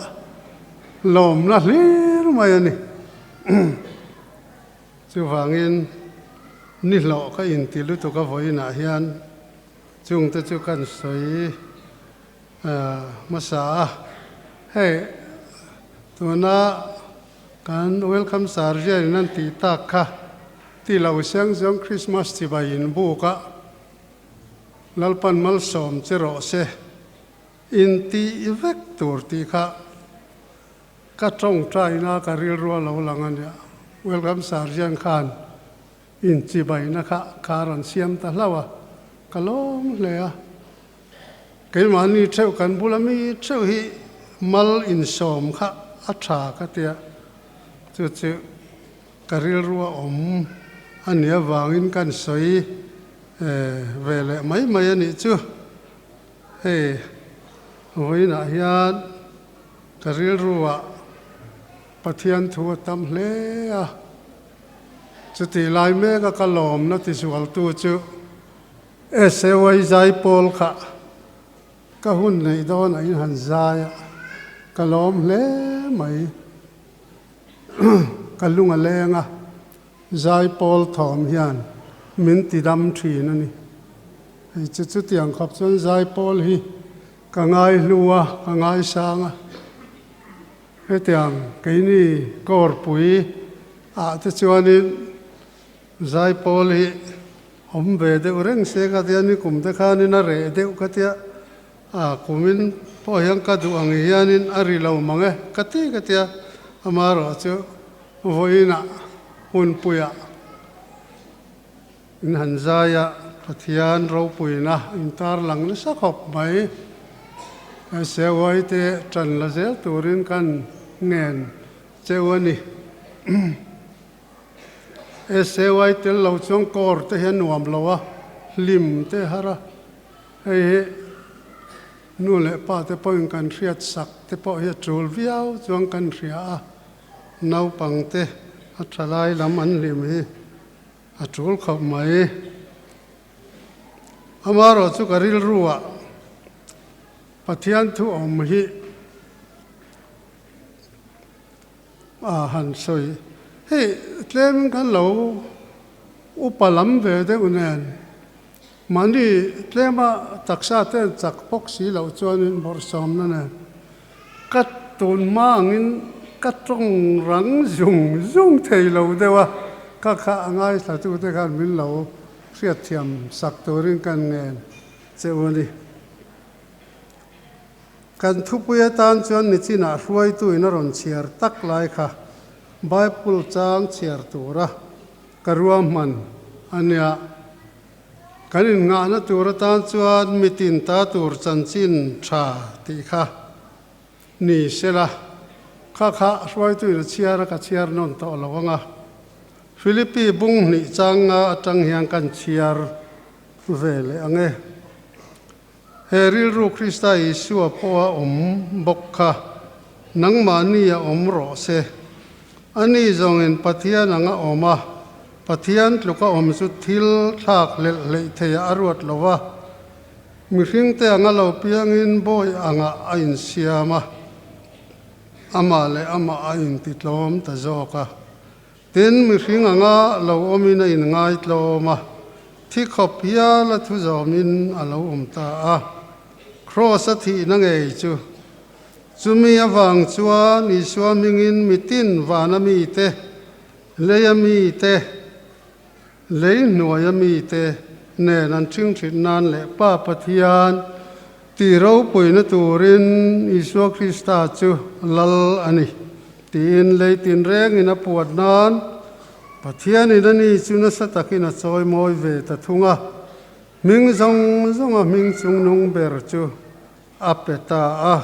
lawmna hlir mai a ni. Chuvangin nihlawh ka inti lutuk a vawiinah hian Chungte chu kan sawi hmasa a, hei tuna kan Welcome Sergeant in an tih tak kha ti lo siang zawng Christmas chibai in buk a, Lalpan malsawm che rawh se in tih vek tur tih kha ka tawngtaina ka rilru a lo lang a nia. Welcome Sergeant khan Inchibaina kha ka rawn siam ta hlauh a, ka lawm hle a. Keimahni theuh kan bula mi theuh hi mal insawm kha a tha ka tia, chu chu ka rilru a awm a nih avangin kan sawi ve leh mai mai a nih chu. Hei vawiinah hian ka rilruah Pathian thu a tam hle a. Chutih lai mek a ka lawmna tizualtu chu SAY zaipawl kha ka hun neih dawn a in han zai a, ka lawm hle mai. Ka lung a leng a, zaipawl thawm hian min tidam thin a ni. Hei chu chutiang khawp chuan zaipawl hi ka ngaihlu a, ka ngaisang a. Hetiang keini kawrpui ah te chuanin zaipawl hi awm ve deuh reng se ka tia ni kum te khanin a reh deuh ka tia a kumin pawh hian ka duh ang hianin a ri lo mang e ka ti ka tia amaherawhchu vawiinah hunpuiah In han zai a, Pathian ropuina in tarlang nasa khawp mai. SAY te tan la zel turin kan ngen cheu a ni. SAY tel lo chuan kawr te hi a nuam lo a, hlim te har a. Hei hi nu leh pa te pawhin kan hriat sak te pawh hi a tul viau chuan kan hria a, naupang te a tha lai lam an hlim hi. A tul khawp mai. Amaherawh chu ka rilruah Pathian thu awm hi a han sawi. Hei tlemin kan lo upa lam ve deuh nen mahni tlema taksa te an chak bawk si loh chuanin bawrhsawmna nen ka tun hma angin ka tawng rang zung zung thei lo deuh a, ka kha a ngaithlatute khan min lo hriatthiam sak turin kan ngen che u a ni. Kan thupui atan chuan nichinah hruaituin a rawn chhiar tak lai kha Bible chang chhiar tura ka ruahman a nia. Kan inngahna tur atan chuan mitin ta tur chanchin tha tih kha ni sela, kha kha hruaituin a chhiar a ka chhiar nawn tawh lo ang a. Philippi bung hnih chang nga atang hian kan chhiar ve leh ang e. He rilru Krista Isua pawha awm bawk kha nangmahni a awm rawh se. Ani zawngin Pathian anga awm a, Pathian tluka awm chu thil thlak hlelh hleih theiah a ruat lo va. Mihringte anga lo piangin bawi angah a insiam a, amah leh amah a intitlawm ta zawk a. Tin, mihring anga lo awmin a inngaitlawm a, thi khawp hial a thu zawmin a lo awm ta a. Kraws a thihna ngei chu. Chumi avang chuan Isua hmingin mitin vana mite, leia mite, lei hnuaia mite nen an ṭhingṭhit nan leh Pa Pathian. Tih ropuina turin Isua Krista chu Lal a ni, tiin lei tinrengin a puat nan Pathianin a ni chu nasa takin a chawimawi ve ta thung a, hming zawng zawnga hming chungnung ber chu a pe ta a.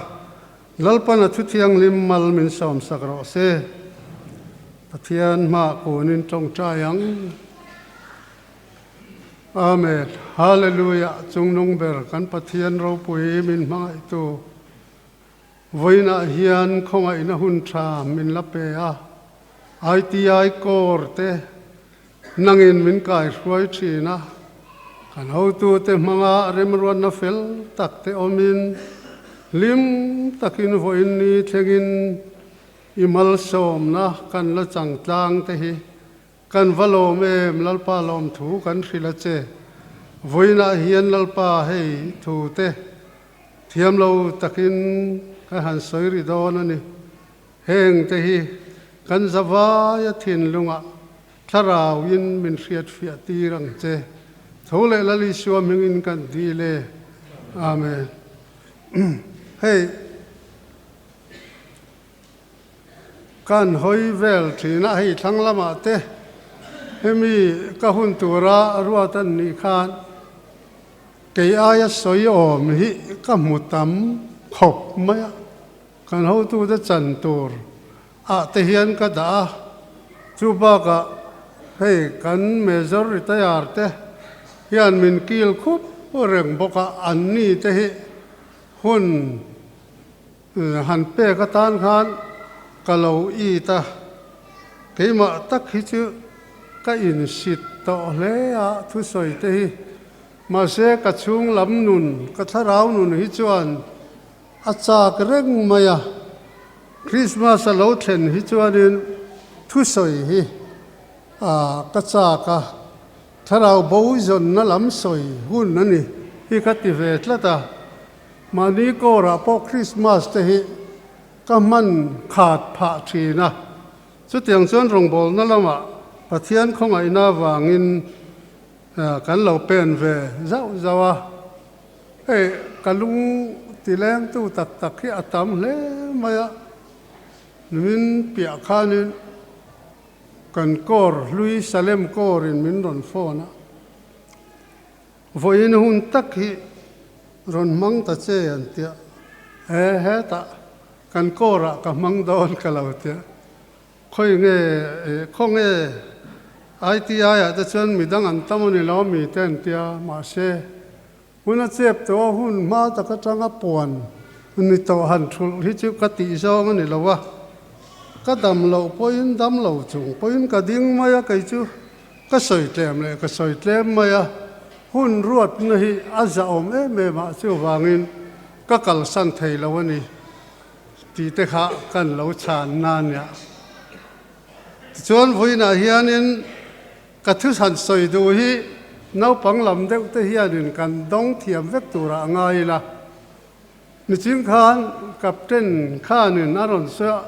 Lalpan a thuthianghlim mal min sawmsak rawh se. Pathian hmaah kunin tawngtai ang. Amen. Hallelujah Chungnung ber kan Pathian ropui min hmangaihtu vawiinah hian khawngaihna hun tha min la pe a, ITI Corps te nangin min kaihruai thin a, kan hotute hmanga remruatna fel tak te awmin hlim takin vawiin ni thlengin i malsawmna kan la changtlang te hi Kan va lawm em, Lalpa lawmthu kan hrilh a che. Vawiinah hian Lalpa hei thu te thiam lo takin kan han sawi ri dawn a ni. Heng te hi kan zavaia thinlungah thlarauin min hriatfiah tir ang che. Tho leh Lal Isua hmingin kan dil e. Amen. Hei. Kan hawi vel thin a, hei thlang lamah te hemi ka hun tura ruat an nih khan kei aia sawi awm hi ka hmu tam khawp mai a, kan hotute chan tur ah te hian ka dah a, chu bakah hei kan major retire te hian min kil khup reng bawk a, an ni te hi hun Han pek atan khan ka lo it a, keimah tak hi chu ka insit tawh hle a thusawi te hi. Mahse ka chhung lam nun, ka thlarau nun hi chuan a chak reng mai a. Christmas a lo thlen hi chuanin thusawi hi ka chak a, thlarau bo zawnna lam sawi hun a ni hi ka ti ve tlat a. Mahni kawrah pawh Krismas te hi ka hman khat phah thin a, chutiang chuan rawngbawlna lamah Pathian khawngaihna avangin kan lo pen ve zauh zauh a. Hei ka lung tilengtu tak tak hi a tam hle mai a, min piah khanin kan kawr hlui Salem kawrin min rawn phone a. Vawiin hun tak hi rawn hmang ta che an tia, he hetah kan kawrah ka hmang dawn ka lo tia, khawi nge khaw nge ITI ah te chuan midang an tam a ni lo mi te an tia, mahse hun a chep tawh a hun hma tak atanga puan ni tawh han thulh hi chu ka tih zawng a ni lo a, ka dam loh pawhin dam lo chung pawhin ka ding mai a kei chu. Ka sawi tlem leh ka sawi tlem mai a, hun ruatna hi a zahawm em em ah chuvangin ka kalsan thei lo a ni tih te kha kan lo chhan na nia. Tichuan vawiinah hianin ka thu han sawi duh hi naupang lam deuh te hianin kan dawng thiam vek turah a ngai ila. Nichin khan Captain khanin a rawn sawi a,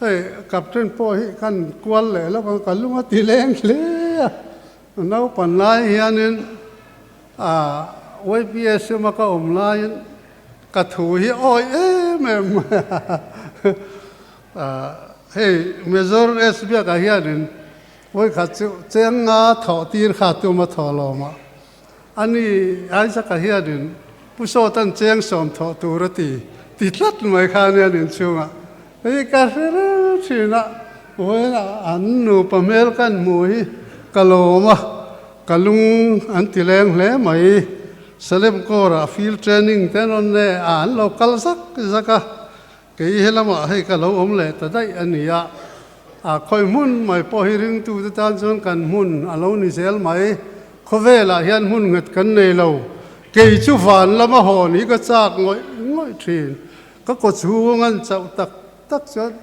hei Captain pawh hi kan kual leh lawk ang, ka lung a ti leng hle a, naupan lai hianin ah YPS uma ka awm laiin ka thu hi awi em em mai a, ah hei Major S biakah hianin vawikhat chu cheng nga thawh tir kha tuma thawh lawmah Ani Isaac-a hianin Pu Sawtan cheng sawm thawh tur a ti ti tlat mai kha ania nin chhungah hei ka hre reng thin a, vawiin an nupa hmel kan hmuh hi ka lawm a, ka lung an ti leng hle mai. Salem Corps-ah field training te an rawn nei a, an lo kal zak zak a, kei helamah hei ka lo awm leh ta daih a ni a, a khawi hmun mai pawh hi ringtute tan chuan kan hmun a lo ni zel mai. Khawvelah hian hmun nghet kan nei lo. Kei chu van lama hawn hi ka chak ngawih ngawih thin. Ka kaw chhung an chauh tak tak chuan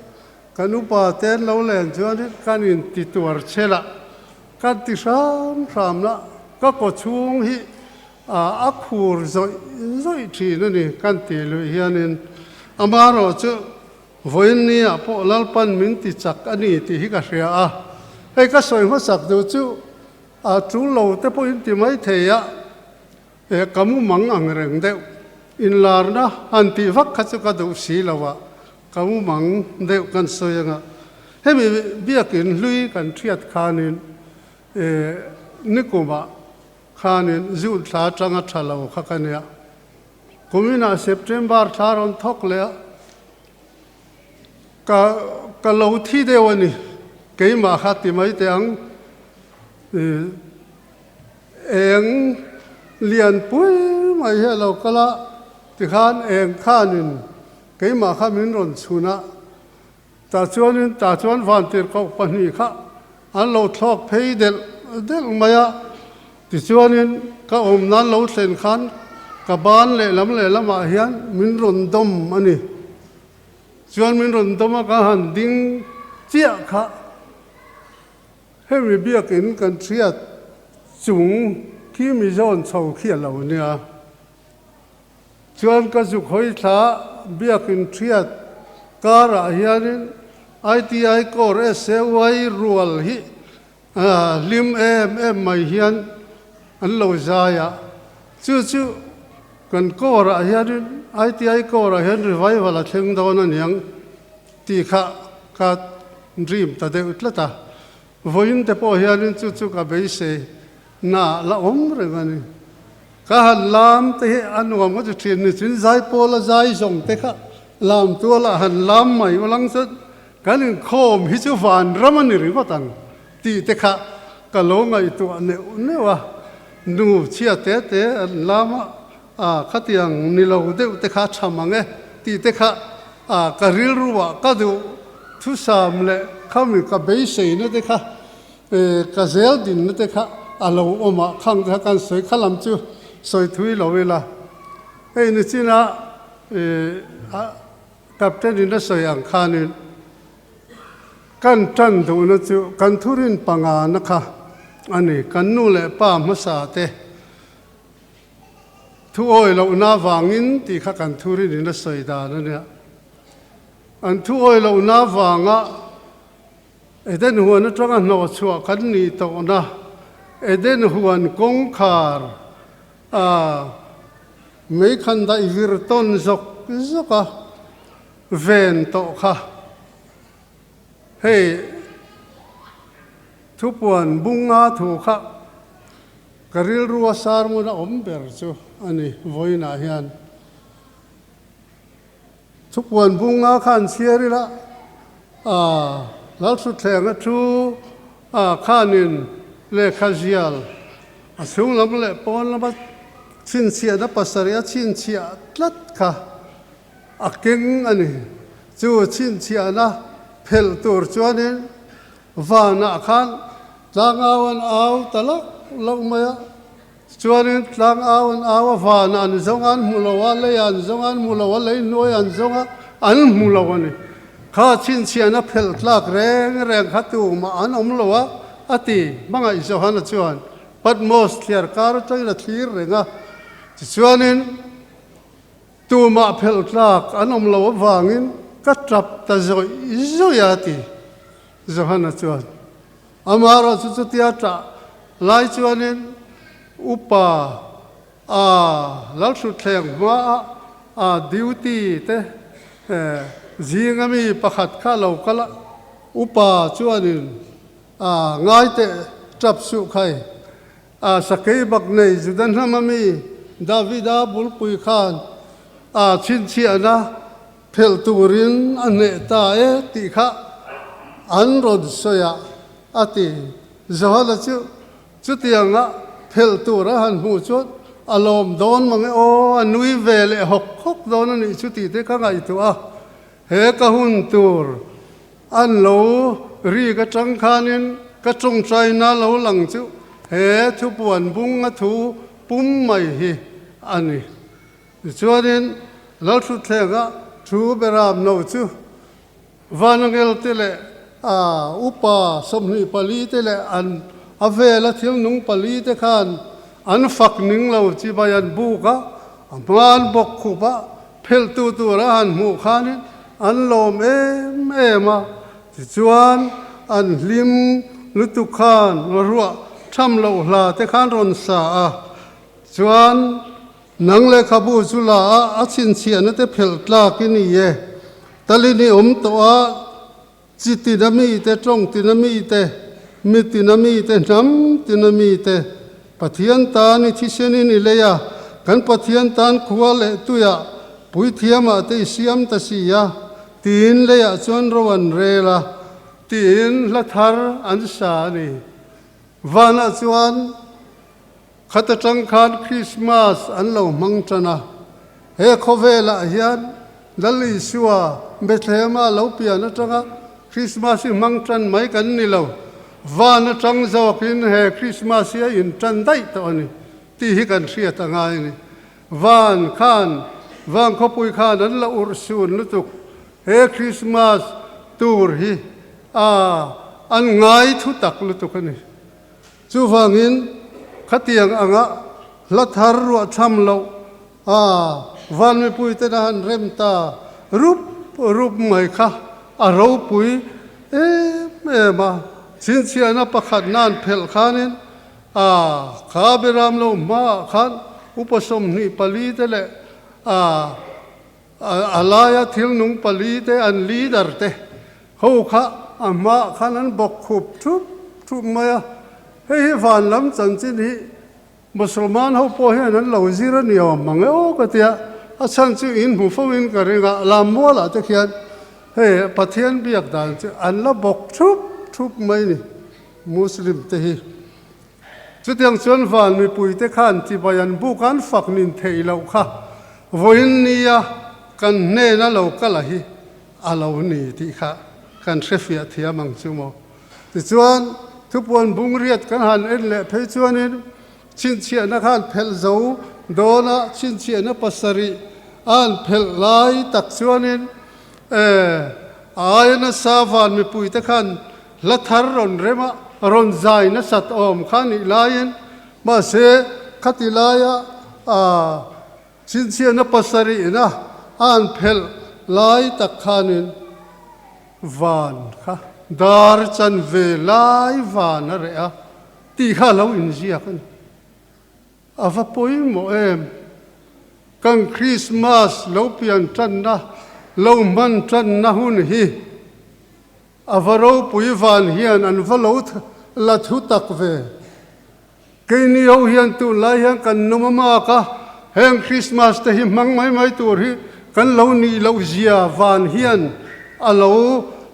kan upa te an lo len chuan kan inti tuar chhel a, kan ti hram hram la, ka kaw chhung hi a khur zawih zawih thin a ni kan tih luih hianin amaherawh chu Vawiin nia pawh Lalpan min ti chak a ni tih hi ka hria a, hei ka sawi hmasak duh chu a tul lo te pawhin ti mai thei a, ka mu mang ang reng deuh. Inlarna han tih vak kha chu ka duh si lo a, ka mumang deuh kan sawi anga hemi biakin hlui kan hriat khanin nikumah khanin June thla atanga tha lo kha ka nia. Kuminah September thla rawn thawk leh a, ka ka lo thi deuh a ni, keimah kha ti mai teh ang. Eng lian pui mai hi a lo kal a, tikhan eng khanin keimah kha min rawn chhun a, tah chuanin tah chuan vantirhkoh pahnih kha an lo thlawk phei delh delh mai a, tichuanin ka awm nan lo thlen khan ka ban lehlam lehlamah hian min rawn dawm a ni. Chuan min rawn dawm a, ka han ding chiah kha. Hemi biakin kan hriat chung khi mi zawn chho khi a lo nia. Chuan ka zuk hawi thla biakin hriat karah hianin ITI Corps SAY rual hi hlim em em mai hian an lo zai a. Chu chu kan Corps-ah hianin ITI Corps-ah hian revival a thleng dawn a niang. Tih kha ka dream ta deuh tlat a, vawiin te pawh hianin chu chu ka beisei na la awm reng a ni. Ka han lam te hi a nuam ka ti thin ni chin zaipawl a zai zawng te kha lam tualah han lam mai ulang chuan kan inkhawm hi chu vanram a ni ringawt ang tih te kha ka lo ngaihtuah neuh neuh a, nu chhia te te an lam a, A, khatiang ni lo deuh te kha tha mang e tih te kha a, ka rilruah ka duh thusam leh khami ka beiseina te kha e, ka zel dinna te kha a lo awm a, khang te kha kan sawi kha lam chu sawi thui lo ila. Hei nichina e, a captain in a sawi ang khanin kan tan duhna chu kan thurin pangana kha a ni, kan nu leh pa hmasa te Thu awi lohna vangin tih kha kan thu rin in a sawi dan a nia. An thu awi lohna vanga Eden huan atanga hnawhchhuah kan nih tawhna Eden huan kawngkhar a meikhan daih vir tawn zawk zawk a ven tawh kha hei thupuan bunga thu kha Ka rilrua sermon a awm ber chu a ni vawiinah hian. Thupuan bunga khan chhiar ila, a Lalthutthlenga thu a khanin lehkha zial a chhung lam leh pawn lama chhinchhiahna pasarih a chhinchhiah tlat kha a keng a ni. Chu chhinchhiahna phelh tur chuanin Vanah khan tlangau an au ta loh loh mai a, chuanin tlangau an au a, vanah an zawng a, an hmu lo a, leiah an zawng a, an hmu lo a, lei hnuaiah an zawng a, an hmu lo a ni. Kha chhinchhiahna phelh tlak reng reng kha tumah an awm lo a, a ti. Hmangaih Johana chuan Patmos thliar kar atangin a thlir reng a, tichuanin Tumah phelh tlak an awm lo avangin ka tap ta zawih zawih a ti. Johana chuan, Amaherawh chu chutia tah lai chuanin upa a Lalhrutthleng hmaah a duty te zinga mi pakhat kha lo kal a, upa chuanin a ngai teh tap suh khai. A sakei bak nei Juda hnam a mi Davida bulpui khan a chhinchhiahna phelh turin a hneh ta e tih kha an rawn sawi a, a ti. Johana chu chutianga phelh tur a han hmuh chuan a lawm dawn mang e aw, a nui ve leh hawk hawk dawn a nih chu tih te ka ngaihtuah a, he ka hun tur An lo rik atang khanin ka tawngtaina lo lang chu he thupuan bung a thu pum mai hi a ni. Tichuanin Lalthutthlenga thu beram no chu Vanangel te leh a upa 24 te leh an a vela thil nung pali te khan an fak ning lo chibai an buk a, a hmaan bawk khup a Phelhtu tur a han hmuh khanin an lawm em em a, tichuan an hlim lutuk khan ruah tham loh hla te khan rawn sa a, chuan. Nang lehkhabu chu la a, a chhinchhiahna te phelh tlak i ni e. Talin i awm tawh a, chi tina mite, tawng tina mite, mi tina mite, hnam tina mite, Pathian tan i thisen i ni lei a, kan Pathian tan khua leh tuiah puithiamah te i siam ta si a, tiin leiah chuan ro an rel a, tiin hla thar an sa a ni. Vanah chuan khat atang khan Krismas an lo hmang tan a, he khawvelah hian Lal Isua Bethlehem-a lo pian atanga Krismas hi hmang tan mai kan ni lo, van atang zawkin he Krismas hi a intan daih tawh a ni tih hi kan hriat a ngai a ni. Van khan, van khawpui khan an la urh sun lutuk, he Krismas tur hi a an ngai thu tak lutuk a ni. Chuvangin khatiang anga hla thar ruah tham loh a van mipuiten a han rem ta rup rup mai kha a ropui em em a. Chhinchhiahna pakhat nan phelh khanin a kha Beram lo hmaah khan upa 24 te leh a A laia thil nung palite an leader te ho kha a hmaah khan an bawk khup thup thup mai a, hei hi van lam chanchin hi Musalman ho pawh hian an lo zir a ni awm mang e aw ka tia, a chhan chu in hmu fo in ka ring a, lam mualah te khian hei Pathian biak dan chu an la bawk thup thup mai ni Muslim te hi. Chutiang chuan van mipuite khan chibai an buk an fak nin theih loh kha vawiin nia kan hnena lo kal a hi a lo ni tih kha kan hrefiah thiam ang chu maw. Tichuan, thupuan bungriat kan han en leh phei chuanin chhinchhiahna khan phelh zo dawna chhinchhiahna pasarih a han phelh lai tak chuanin e aia nasa van mipuite khan Hla thar rawn rem a, rawn zai nasat awm kha nih laiin, mahse khati laia chhinchhiahna pasarihna a an phelh lai tak khanin van kha dar chanve lai van a reh a tih kha a lo inziak a ni. A va pawimawh em? Kan Krismas lo pian tanna, lo hman tanna hun hi A va ropui van hian an va lo la thu tak ve. Keini ho hian tunlai hian kan nawm a mak a, heng Christmas te hi hmang mai mai tur hi kan lo nih loh zia van hian a lo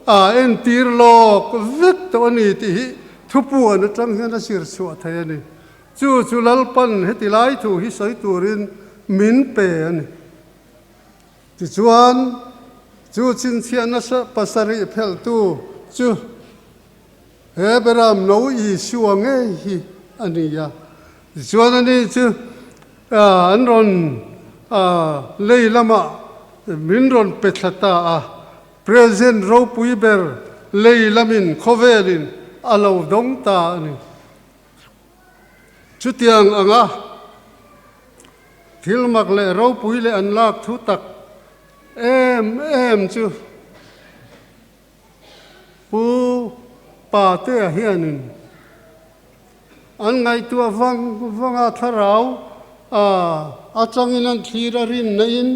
a entir lawk vek tawh a ni tih hi thupuan atang hian a zir chhuah thei a ni. Chu chu Lalpan heti lai thu hi sawi turin min pe a ni. Tichuan, chu chhinchhiahna pasarih phelhtu chu he Beram no Isua ngei hi a ni a. Tichuan, ani chu an rawn lei lamah min rawn pe thla ta a, present ropui ber lei lamin khawvelin a lo dawng ta a ni. Chutiang anga thil mak leh ropui leh an lak thu tak em em chu Pu Patea hianin an ngaihtuah vang vanga thlarau atangin an thlir a rinna in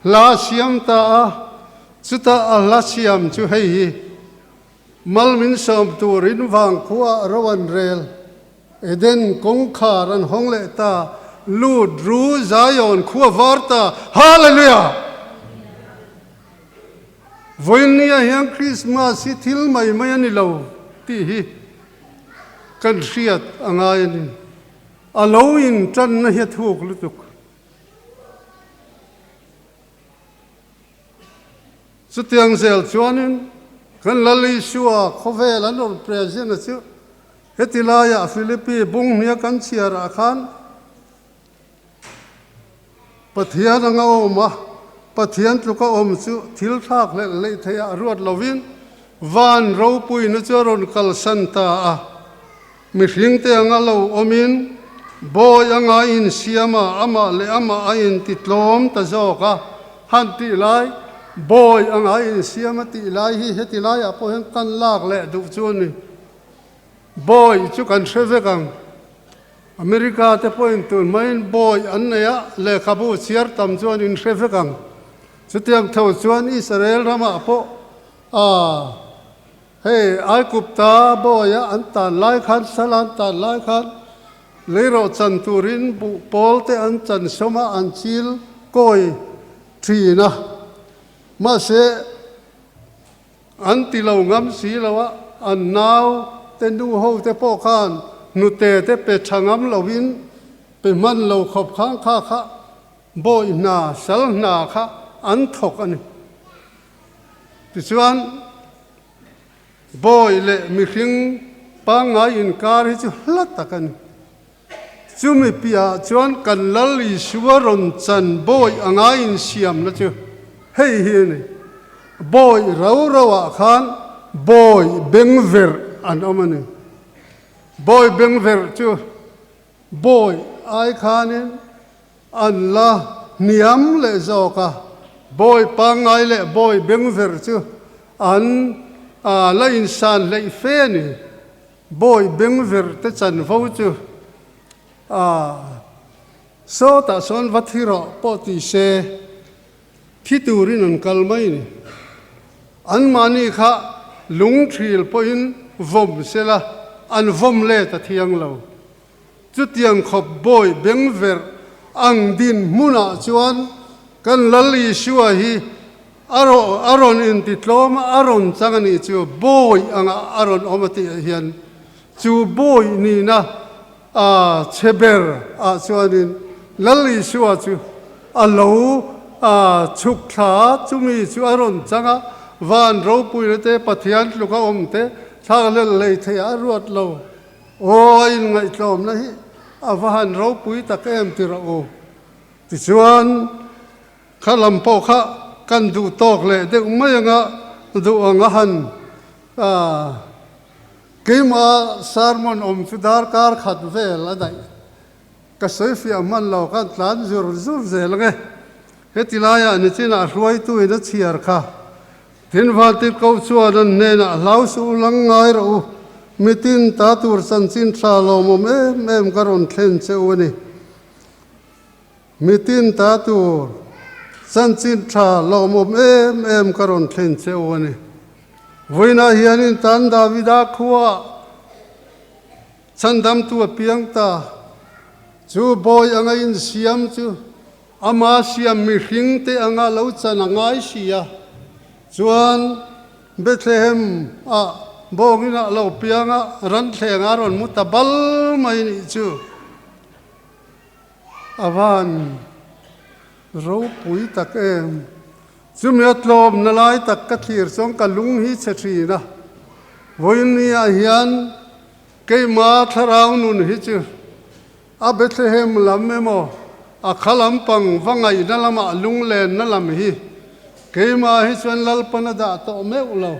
hla siam ta a, chutah a hla siam chu hei hi Mal min sawm turin vangkhua ro an rel, Eden kawngkhar an hawng leh ta, Lut ru Zion khua var ta, Hallelujah! Vawiinnia hian Krismas hi thil mai mai a ni lo tih hi kan hriat a ngai a ni. A lo intanna hi a thuk lutuk. Chutiang zel chuanin kan Lal Isua khawvel an rawn present a chu heti laiah Philippi bung hnia kan chhiarah khan Pathian anga awm a, Pathian tluka awm chu thil thlak hlelh hleih theih ah ruat lovin van ropuina chu a rawn kalsan ta a. Mihringte anga lo awmin bawi anga insiam a, amah leh amah a intitlawm ta zawk a, han tih lai, bawi anga insiam a tih lai hi heti laiah pawh hian kan lak leh duh chu a ni. Bawi chu kan hre vek ang. America te pawhin tun hmain bawi an nei a, lehkhabu chhiar tam chuan in hre vek ang. Chutiang tho chuan Israel ramah pawh a hei Aigupta bawia an tan lai khan, sal an tan lai khan leirawh chan turin buh pawl te an chan sawm a, an chil kawi thin a. Mahse, An ti lo ngam si lo a, an nau te nu ho te pawh khan hnute te pe tha ngam loin pe hman lo khawp khan kha kha bawi hna, sal hna kha an thawk a ni. Tichuan, bawi leh mihring pangngai inkar hi chu hla tak a ni. Chumi piahah chuan kan Lal Isua rawn chan bawi anga insiamna chu hei hi a ni, Bawi rau rauah khan bawi bengverh an awm a ni. Bawi bengverh chu bawi ai khanin an la hniam leh zawk a, bawi pangngai leh bawi bengverh chu an la insan hleih fe a ni. Bawi bengver te chanvo chu a sawtah sawn va thi rawh pawh ti se, thi turin an kal mai ni. Anmahni kha lung thil pawhin vawm se la, an vawm let a thiang lo. Chutiang khawp bawi bengver ang din hmunah chuan kan Lal Isua hi A rawn intitlawm a, a rawn chang a nih chu bawi anga a rawn awm a tih hian chu bawi nihna a chhe ber ah chuanin Lal Isua chu a lo chhuk thla a, chumi chu a rawn chang a, van ropuina te, Pathian tluka awm te, thlakhlelh hlei theih a ruat lo. Aw, a inngaihtlawmna hi a va han ropui tak em ti rawh u. Tichuan. Kha lam pawh kha kan duh tawk leh deuh mai anga duh ang a han keimah sermon awm chu darkar khat vel a daih. Ka sawi fiah hman lo khan tlan zur zur zel ang e. Heti laiah nichinah hruaituin a chhiar kha. Tin Vantirhkoh chuan an hnenah hlau suh lang ngai rawh u, mitin ta tur chanchin tha lawmawm em em ka rawn thlen che u a ni. Mitin ta tur chanchin tha lawmawm em em ka rawn thlen che u a ni. Vawiinah hianin tan Davida khuaah chhandamtu a piang ta. Chu bawi anga insiam chu ama siam mihring te anga lo chan a ngai si a. Chuan Bethlehem ah bawngin ah lo piang a, ranthleng a rawn mu ta bal mai nih chu. A van ropui tak em. Chumi a tlawmna lai tak ka thlir chuan ka lung hi chhe thin a. Vawiin ah hian keima thlarau nun hi chu a Bethlehem lam emaw a kha lampang va ngaihna lamah lunglenna lam hi keimah hi chuan Lalpan a dah tawh meuh lo.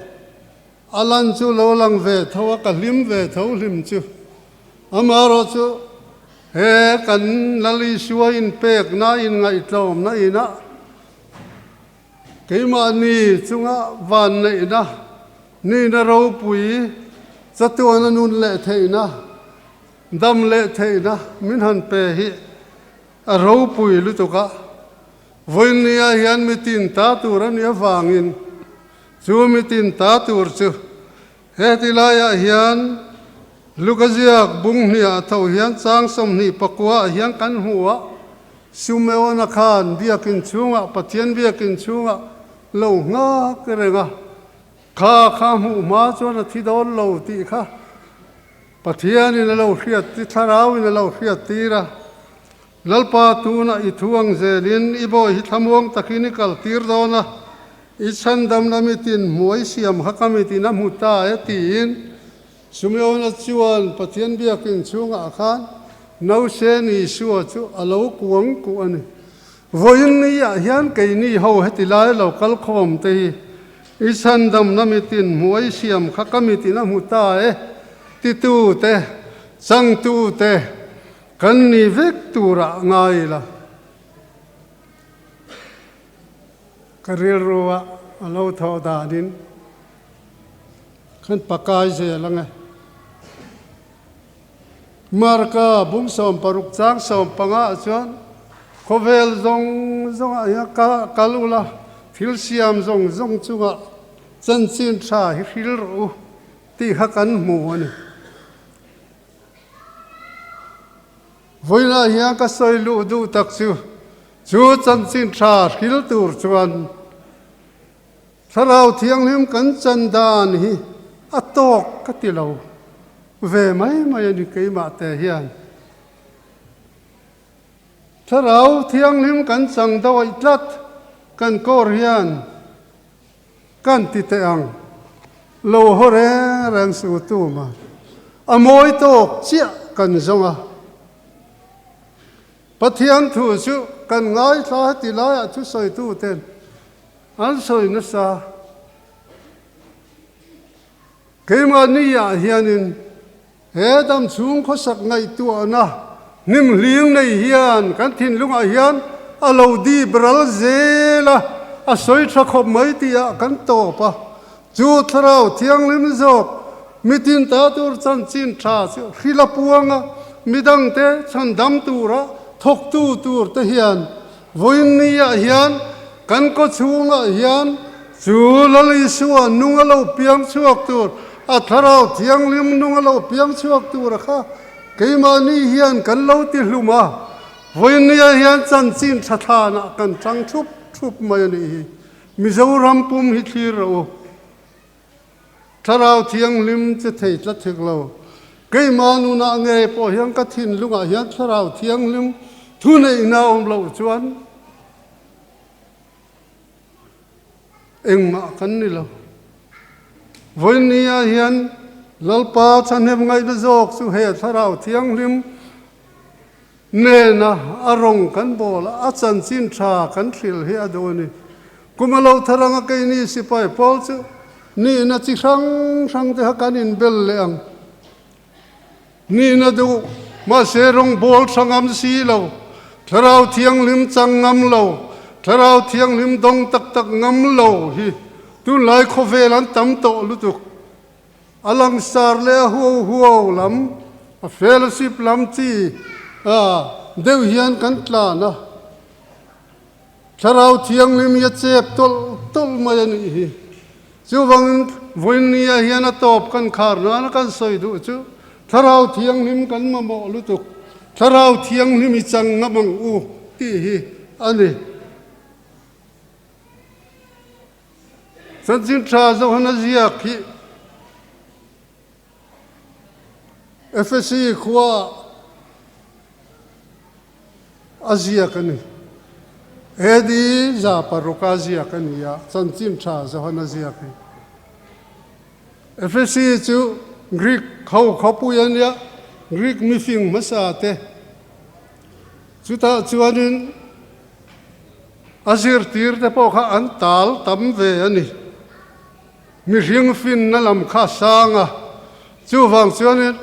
A lan chu lo lang ve tho a, ka hlim ve tho hlim chu. Amaherawhchu, he kan Lal Isua inpekna, inngaihtlawmna inah keimahni chunga vanneihna, nihna ropui, chatuana nun leh theihna, dam leh theihna min han pe hi a ropui lutuk a. Vawiinniah hian mitin ta tur a nih avangin Chu mitin ta tur chu heti laiah hian Luka ziak bung hniah tho hian chang 29 ah hian kan hmu a, Simeona khan biakin chhungah Pathian biakin chhungah lo nghak reng a, kha kha hmuh hma chuan a thi dawn lo tih kha Pathianin a lo hriat thlarauin a lo hriat tir a. Lalpa tunah i thu ang zelin i bawi hi thlamuang takin i kal tir dawn a, i chhandamna mitin hmuai siam kha ka mitin a hmu ta e tiin Simeona chuan Pathian biakin chhungah khan Nausen Isua chu a lo kuang kuh a ni. Vawiin ni ah hian keini ho heti lai lo kal khawm te hi i chhandamna mitin hmuai siam kha ka mitin a hmu ta e titu te, changtu te, Kan ni vek turah ngai ila. Ka rilru ah a lo thawh danin kan pakai zel ang e. Marka bung 60 chang 15 ah chuan khawvel zawng zawngah hian kal ula, thil siam zawng zawng chungah chanchin tha hi hril rawh u tih kha kan hmu a ni. Vawiinah hian ka sawi luh duh tak chu, chu chanchin tha hril tur chuan Thlarau Thianghlim kan chan dan hi a tawk ka ti lo ve mai mai a ni keimah te hian. Thlarau Thianghlim kan chang dawih tlat kan kawr hian kan ti teh ang lo haw reng reng su tuma a mawi tawk chiah kan zawng a. Pathian thu chu kan ngaithla heti laiah thusawituten An sawi nasa. Keimahni ah hianin he dam chhung khawsak ngaihtuahna hnimhling nei hian kan thinlungah hian a lo dip ral zel a, a sawi tha khawp mai tih ah kan tawp a. Chu Thlarau Thianghlim zawk mitin ta tur chanchin tha chu hril a puang a, midangte chhandam tura thawktu tur te hian Vawiin ah hian kan kaw chhungah hian chu Lal Isua nung a lo piang chhuak tur, a Thlarau Thianghlim nung a lo piang chhuak tur a kha keimahni hian kan lo ti hlum a, vawiin ah hian chanchin tha thlanah kan chang thup thup mai a nih hi. Mizoram pum hi thlir rawh u. Thlarau Thianghlim che thei tlat hek lo. Keimah nunah ngei pawh hian ka thinlungah hian Thlarau Thianghlim thuneihna a awm loh chuan engmah kan ni lo. Vawinia hian Lalpa thahnem ngaihna zawk chu he Thlarau Thianghlim nena a rawng kan bawl a, a chanchin tha kan hrilh hi a duh a ni. Kum a lo thar anga keini sipai pawl chu nihna chi hrang hrang te kha kan inbel leh ang. Nihna duh, mahse rawng bawl tha ngam si lo, Thlarau Thianghlim chang ngam lo, Thlarau Thianghlim dawng tak tak ngam lo hi tunlai khawvel an tam tawh lutuk. A langsar leh a huau huau lam, a fellowship lam chi deuh hian kan tlan a, Thlarau Thianghlim hi a chep tawlh tawlh mai a nih hi. Chuvangin vawinia hian a tawp kan khar nana kan sawi duh chu Thlarau Thianghlim kan mamawh lutuk, Thlarau Thianghlim i chang ngam ang u tih hi a ni. Chanchin tha Johana ziak hi Efesi khua a ziak a ni. AD 600 a ziak a ni a, Chanchin tha Johana ziak hi. Efesi chu Greek ho khawpui a nia, Greek mifing hmasa te. Chutah chuanin A zirtirte pawh kha an tal tam ve a ni. Mihring finna lam kha a sang a, chuvang chuanin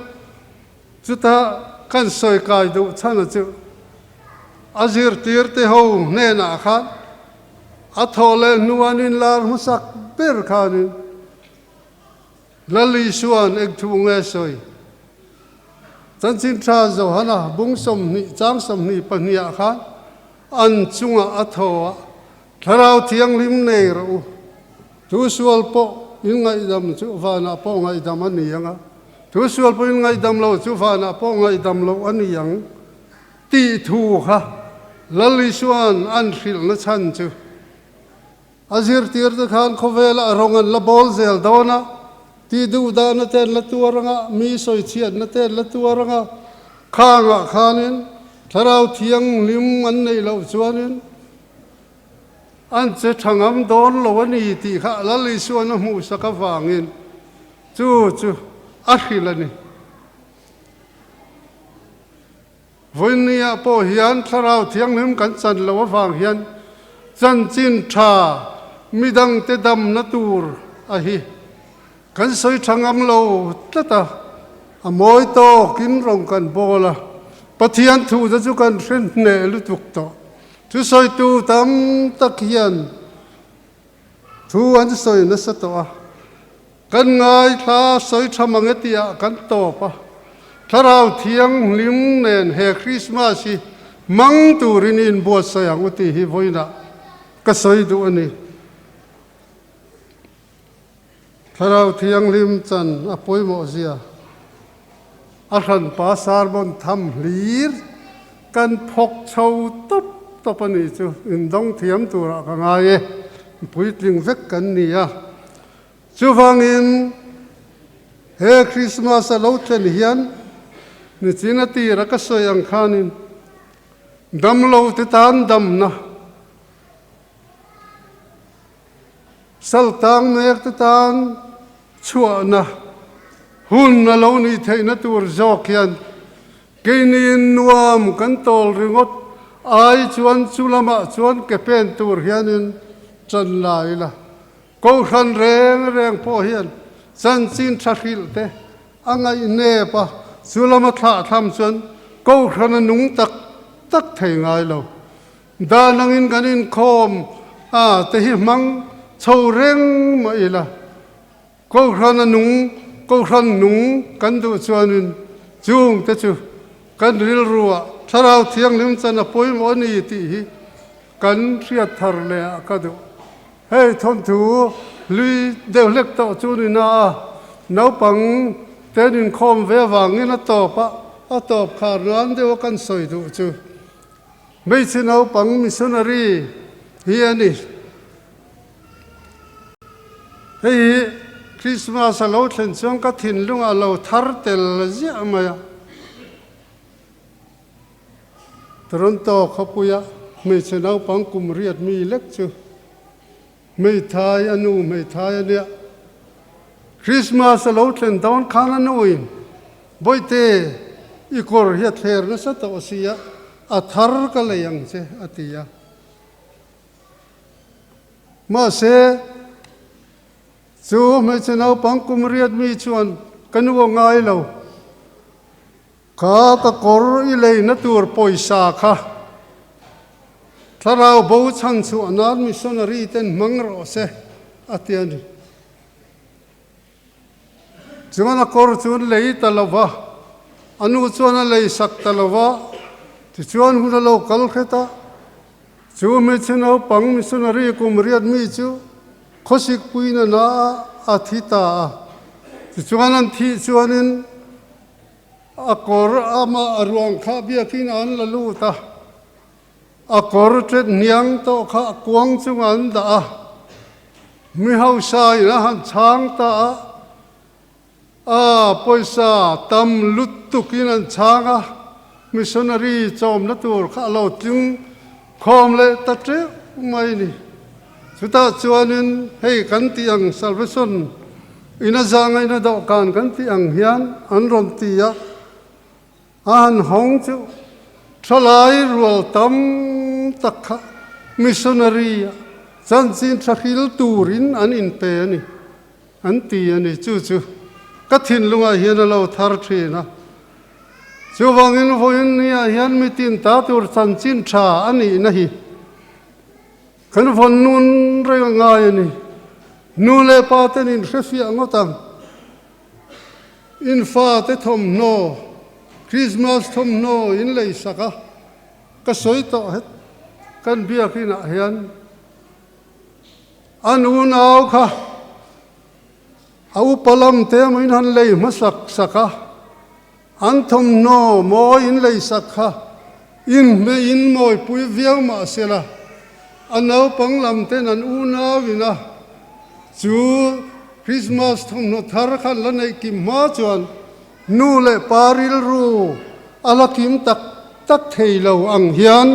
chuta kan sawi kai duh chhan chu a zirtirte ho hnenah khan a thawh leh hnuan inlar hmasak ber khanin Lal Isua'n eng thu nge sawi? Chanchin Tha Johana bung 20 chang 22 ah khan an chungah a thaw a, Thlarau Thianghlim nei rawh u, thu sual pawh in ngaihdam chu vanah pawh ngaihdam a ni ang a, thu sual pawh in ngaihdam lo chu vanah pawh ngaihdam loh a ni ang tih thu kha Lal Isua'n an hrilhna chhan chu A zirtirte khan khawvela a rawng an la bawl zel dawn a, tih duh dahna te an la tuar ang a, mi sawichhiatna te an la tuar ang a, khangah khanin Thlarau Thianghlim an neih loh chuanin an che tha ngam dawn lo a ni tih kha Lal Isua'n a hmuhsak avangin chu chu a hrilh a ni. Vawinia pawh hian Thlarau Thianghlim kan chan loh avang hian chanchin tha midangte damna tur a hi kan sawi tha ngam lo tlat a, a mawi tawkin rawng kan bawl a, Pathian thu te chu kan hre hneh lutuk tawh. Thusawitu tam tak hian thu an sawi nasa tawh a, kan ngaithla sawi tha mang e tihah kan tawp a. Thlarau Thianghlim nen he Krismas hi hmang turin i inbuatsaih ang u tih hi vawiinah ka sawi duh a ni. Thlarau Thianghlim chan a pawimawh zia a hranpa sermon tham hlir kan phawk chho tawp tawp a nih chu indawng thiam turah ka ngai e, puitling vek kan ni a. Chuvangin he Krismas a lo thlen hian nichin a tira ka sawi ang khanin damlo te tan damna, saltang mek te tan chhuahna hun a lo nih theihna tur zawk hian keiniin nuam kan tawl ringawt ai chuan chu lamah chuan ke pen tur hianin ṭan la ila. Kohhran reng reng pawh hian chanchin tha hrilh te a ngaihnep a, chu lama thlah tham chuan Kohhran a nung tak tak thei ngai lo. Dan angin kan inkhawm a te hi hmang chho reng mah ila, Kohhran a nung, Kohhran nung kan duh chuanin chung te chu kan rilruah Thlarau Thianghlim chan a pawimawh a ni tih hi kan hriat thar leh ah ka duh. Hei thawnthu hlui deuh hlek tawh chu ni na a, naupang ten inkhawm ve avangin a tawp a, a tawp khar nan deuh a kan sawi duh chu hmeichhe naupang missionary hi a ni. Hei hi Christmas a lo thlen chuan ka thinlung a lo thar tel ziah mai a. Toronto khawpuia hmeichhe naupang kum riat mi lek chu hmeithai a nu hmeithai a nia. Christmas a lo thlen dawn khan a nuin, Bawihte, i kawr hi a thler nasa tawh si a, a thar ka lei ang che, a ti a. Mahse, chu hmeichhe naupang kum riat mi chuan ka nu a ngai lo. Kha ka kawr i leina tur pawisa kha thlarau bo chhan chhuah nan missionary ten hmang rawh se a ti a ni. Chuan a kawr chu an lei ta lo va, a nu chuan a lei sak ta lo va, tichuan hun a lo kal hret a, chu hmeichhe naupang missionary kum riat mi chu khawsik puina na a thi ta a, tichuan an thih chuanin A kawr amah a ruang kha biakin an la lut a, a kawr tet hniang tawh kha a kuang chungah an dah a, mi hausa in a han chhang ta a, a pawisa tam lutuk in an chhang a, missionary chawmna tur kha a lo tling khawm leh ta teuh mai ni. Chutah chuanin hei kan tih ang Salvation ina zahngaihna dawhkan kan tih ang hian an rawn ti a, a han hawng chu thalai rual tam tak kha missionary-a chanchin tha hril turin an inpe a ni, an ti a ni. Chu chu ka thinlungah hian a lo thar thin a. Chuvangin vawiin niah hian mitin ta tur chanchin tha a nihna hi Kan vawn nun reng a ngai a ni. Nu leh pa ten in hrefiah ngawt ang. In fate thawmhnaw, Christmas thawmhnaw in lei sak a, ka sawi tawh het kan biakin ah hian an unau kha a upa lam te emaw in han lei hmasak sak a, An thawmhnaw mawi in leisak kha inhmeh in mawipui viau mah sela, a naupang lam ten an unau in a chu Krismas thawmhnaw thar kha an la neih kim hma chuan nu leh pa rilru a la kim tak tak thei lo ang hian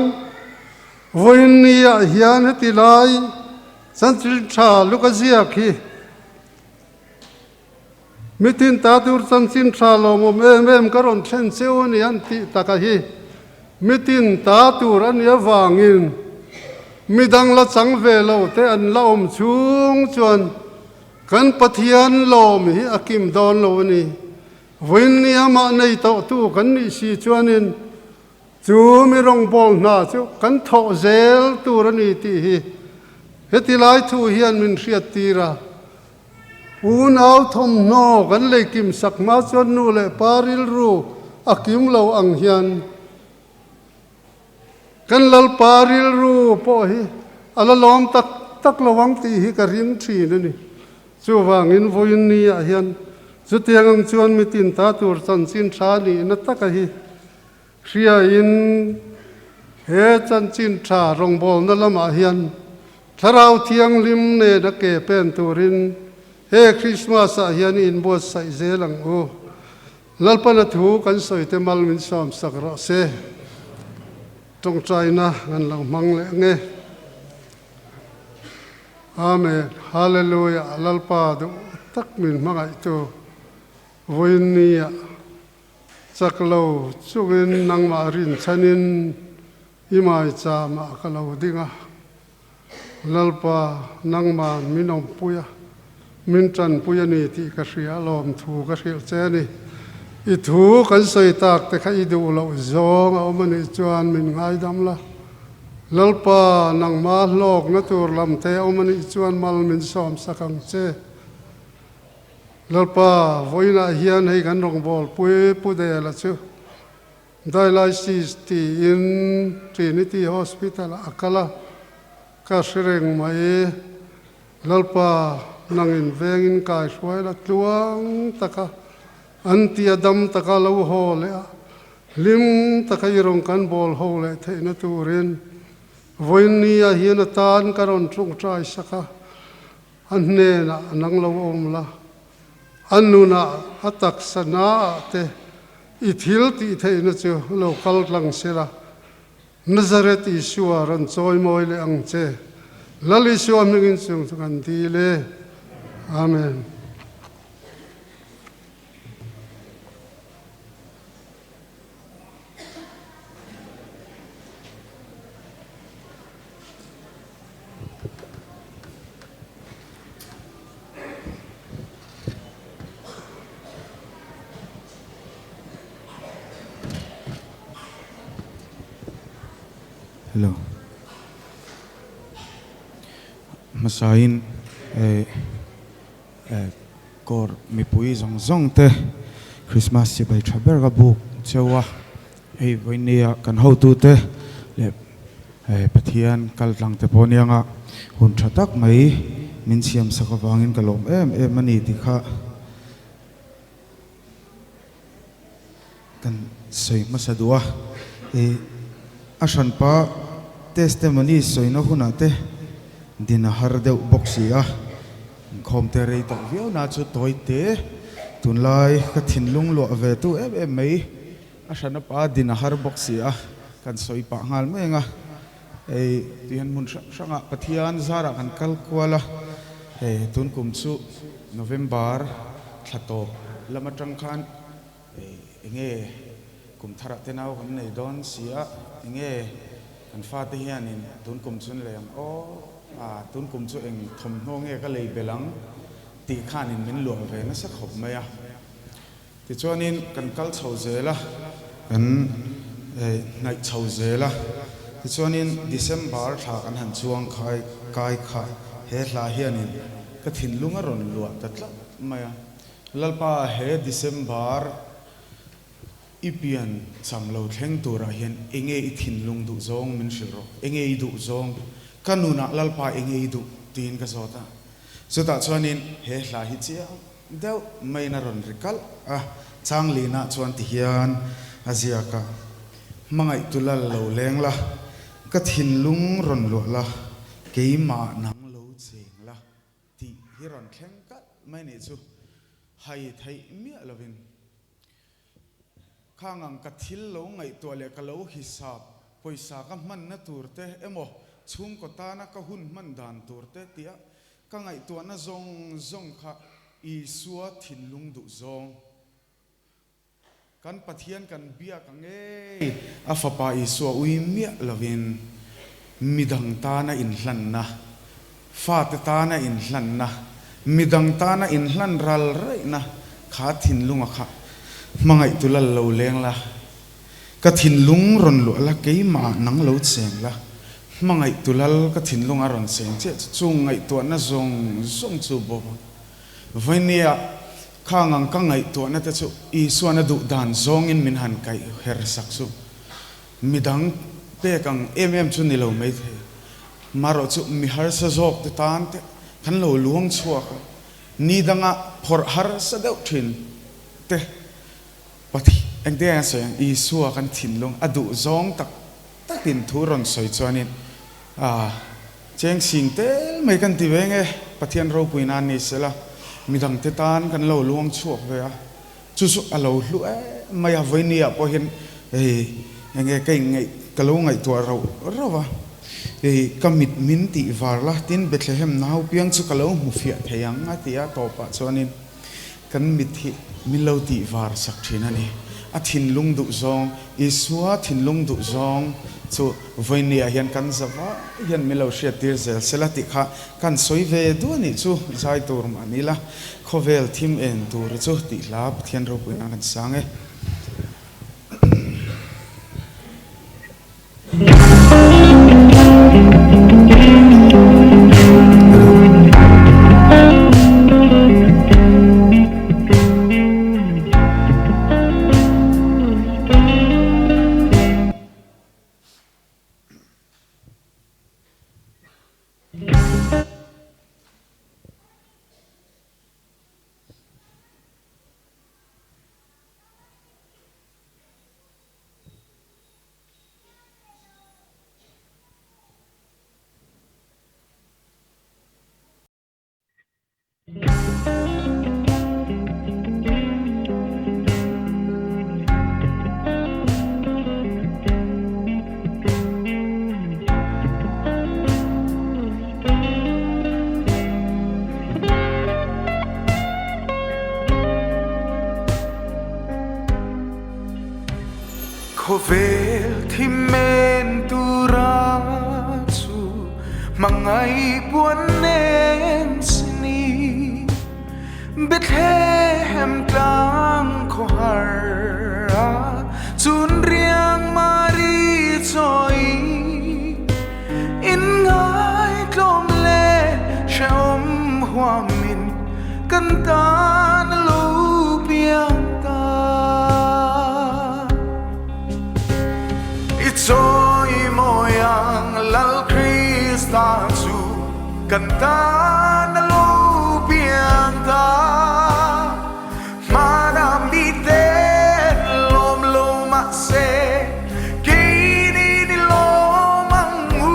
vawiin ni ah hian heti lai chanchin tha luka ziak hi Mitin ta tur chanchin tha lawmawm em em ka rawn thlen cheu a ni an tih taka hi mitin ta tur a nih avangin midang la chang ve lo te an la awm chhung chuan kan Pathian lawm hi a kim dawn lo a ni. Vawiin ni amah nei tawhtu kan nih si chuanin chu mi rawngbâwl hna chu kan thawh zel tur a ni tih hi heti lai thu hian min hriattir a. Unau thawmhnaw kan lei kim sak hma chuan nu leh pa rilru. a kim lo ang hian kan Lalpa rilru pawh hi a la lawm tak tak lo ang tih hi ka ring thin a ni. Chuvangin vawiin ni ah hian chutiang ang chuan mitin ta tur chanchin tha nihna taka hi hriain he chanchin tha rawngbawlna lamah hian Thlarau Thianghlim nen a ke pen turin he Krismas ah hian i inbuatsaih zel ang u. Lalpana thu kan sawi te mal min sawm sak rawh se. Tawngtaina kan lo hmang leh ang e. Amen. Hallelujah. Lalpa duh tak min hmangaihtu vawiin ni ah chak lo chungin nangmah rinchhanin I maicham ah ka lo ding a, Lalpa, nangman min awmpui a, min tanpui a ni tih ka hria alawm thu ka hrilh che a ni. I thu kan sawi tak te kha i duh loh zawng a awm a nih chuan min ngaidam la. Lalpa, nangma hlawkna tur lam te a awm a nih chuan mal min sawm sak ang che. Lalpa, vawiinah hian hei kan rawngbawlpui Pu Dela chu Dialysis tiin Trinity Hospital ah a kal a, ka hre reng mai. Lalpa, nangin vengin kai hruai la tluang taka an tia dam taka lo haw leh a, hlim taka i rawn kan bawl ho leh theihna turin vawiin ah hian a tan ka rawn tawngtai sak a, a hnenah nang lo awm la, a nunah a taksa naah te I thil tih theihna chu lo kal tlang sela, Nazareth Isua rawn chawimawi leh ang che. Lal Isua hmingin chung chu kan dil e. Amen. Hello. Hmasain eh eh kawr mipui zawng zawng te Christmas chibai tha ber ka buk cheu a, hei vawinia kan hotute leh Pathian kal tlang te pawh anianga hun tha tak mai min siam sak avangin ka lawm em em a ni tih kha kan sawi hmasa duh a. Ih a hranpa testimony sawina hunah te din a har deuh bawk si a, inkhawm te rei tawh viau na chu tawi te tunlai ka thinlung luah ve tu em em mai. A hran a pa din a har bawk si a, kan sawi pah nghal mai ang a. Hei tihian hmun hrang hrangah Pathian zarah kan kal kual a, hei tun kum chu November thla tawp lam atang khan hei enge kum tharah te nau kan nei dawn si a, enge kan fate hianin tun kum chu an lei ang aw, a tun kum chu eng thawmhnaw nge ka lei belh ang tih khanin min luah ve nasa khawp mai a. Tichuanin kan kal chho zel a, kan hnaih chho zel a. Tichuanin December thla kan han chuang khai kai kha he hla hianin ka thinlung a rawn luah ta tlat mai a. Lalpa he December i pian cham lo thleng turah hian enge i thinlung duh zawng min hrilh rawh, enge i duh zawng, ka nunah Lalpa enge i duh tiin ka zawt a. Chutah chuanin he hla hi chiang Deuh maiin a rawn ri kalh a, Changlina chuan ti hian a ziak a, Hmangaih tu lal lo leng la, ka thinlung rawn luah la, keimah nang lo cheng la tih hi rawn thleng kalh mai nih chu hai theih miah lovin Khang ang ka thil lo ngaihtuah leh ka lo hisap pawisa ka hmanna tur te emaw chhungkaw tana ka hun hman dan tur te tia Ka ngaihtuahna zawng zawng kha Isua thinlung duh zawng. Kan Pathian kan biak ang e. A Fapa Isua ui miah lovin midang tana inhlanna, fate tana inhlanna, midang tana inhlan ral raihna kha thinlunga kha hmangaihtu lal lo leng la. Ka thinlung rawn luah la, keimah nang lo cheng la. Hmangaih tu lal ka thinlung a rawn cheng chiah chu chung ngaihtuahna zawng zawng chu bawk a. Vainia Khang ang ka ngaihtuahna te chu Isuan a duh dan zawngin min han kaih her sak chu midang pek ang em em chu ni lo maithei. Marawh chu mi harsa zawk te tan te kan lo luang chhuak a, ni danga phawrh harsa deuh thin te Pathian engtin a sawi ang? Isua kan thinlung a duh zawng tak takin thu rawn sawi chuanin ah cheng sing tel mai kan ti ve nge Pathian ropui nan ni sela midangte tan kan lo luang chhuak ve a, chu chu a lo hlu em mai a, vawinia pawh hian hei enge ka inngaih ka lo ngaihtuah rauh rauh a, hei ka mit min tih var la tin Bethlehem nau piang chu ka lo hmu fiah thei ang a ti a, tawpah chuanin Kan mit hi min lo tih var sak thin a ni. A thinlung duh zawng, Isua thinlung duh zawng chu vawinia hian kan za vai hian min lo hriattir zel sela tih kha kan sawi ve duh a nih chu zai tur mah ni la, khawvel thim en tur chu tih hla Pathian ropuina kan sang e. Khawvel thimen tura chu hmangaih puan nen sini Bethlehem tlang khawhar a chun riang Mari chawi in ngaitlawm leh hrehawm huamin kan tan a lo piang ta. I chawi mawi ang Lal Krista chu kan tan a lo piang ta. Hmanah miten lawm lo mahse keini ni lawm ang u.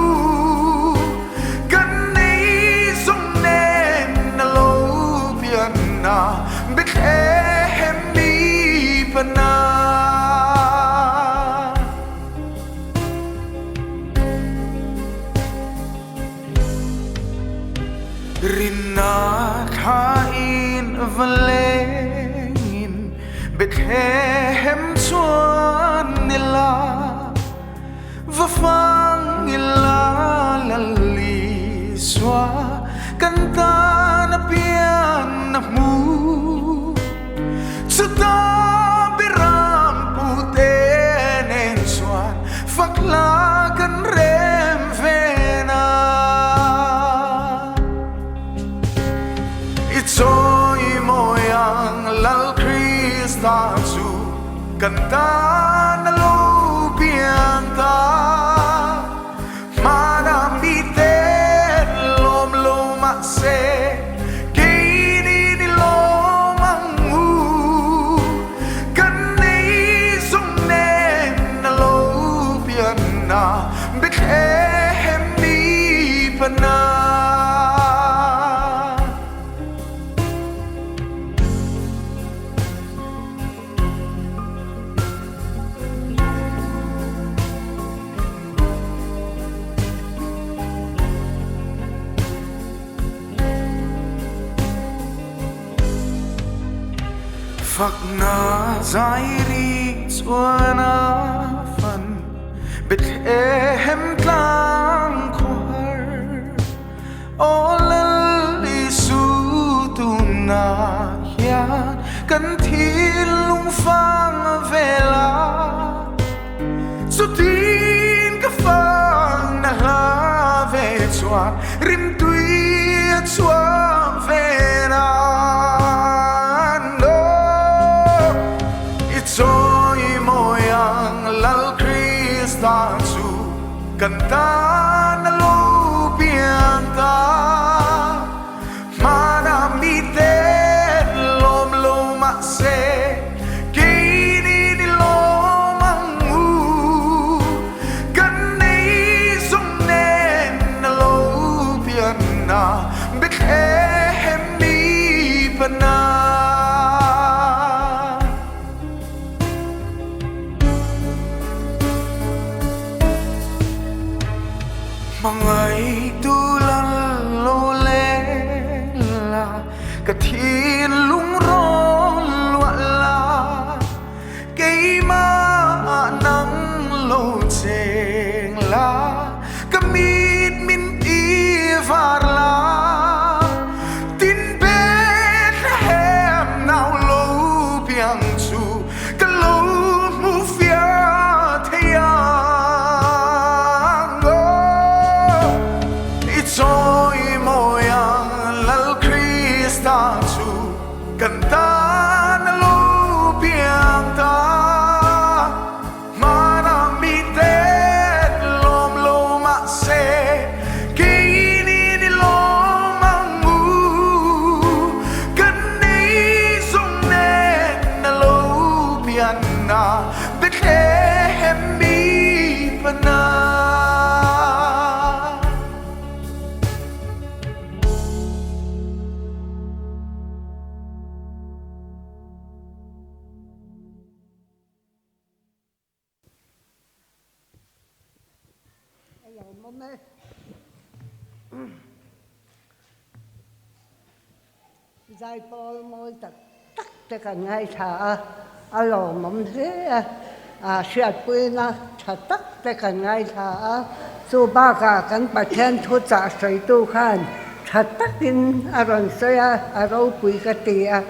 Kan nei zawng nen a lo pian a, Bethlehem mi pana. Rinna thlain va lengin Bethlehem chuan nila va fang ila Lal Isua kan tan a pian a hmu. Chuta biram pute nen chuan fak hla kan rem ve na. I chawi mawi ang Lal Krista chu kan tan a lo piang ta. Hmanah miten lawm lo mahse keini ni lawm ang u. Kan nei zung nen a lo pian a, Bethlehem mi pana. Fakna zai ri chuan a fan Bethlehem tlang khuar Aw Lal Isu tunah hian kan thinlung fang a vel a, chutin ka fang na hla ve chuan rimtui a chhuak ve nan. kan tan a lo piang ta. Hmana miten lawm lo mahse keini ni lawm ang u. Kan nei zawng nen a lo pian a Bethlehem mi pana. Hmangaihtu lal lo leng la, ka thinlung rawn luah la, keimah nang lo cheng la, ka mit min ti var la, tin Bethlehem nau lo piang chu Ka lo hmu fiah thei ang aw. I chawimawi ang Lal Krista chu kan tan a lo piang ta. Hmana miten lawm lo mahse keini ni lawm ang u. Kan nei zawng nen a lo pian a Bethlehem mi pana. A lawmawm e. Zaipawl mawi tak tak te kan ngaithla a, a lawmawm hle a. A hriatpuina tha tak te kan ngaithla a, chu bakah kan Pathian thu chah sawitu khan tha takin a rawn sawi a, a ropui ka ti a.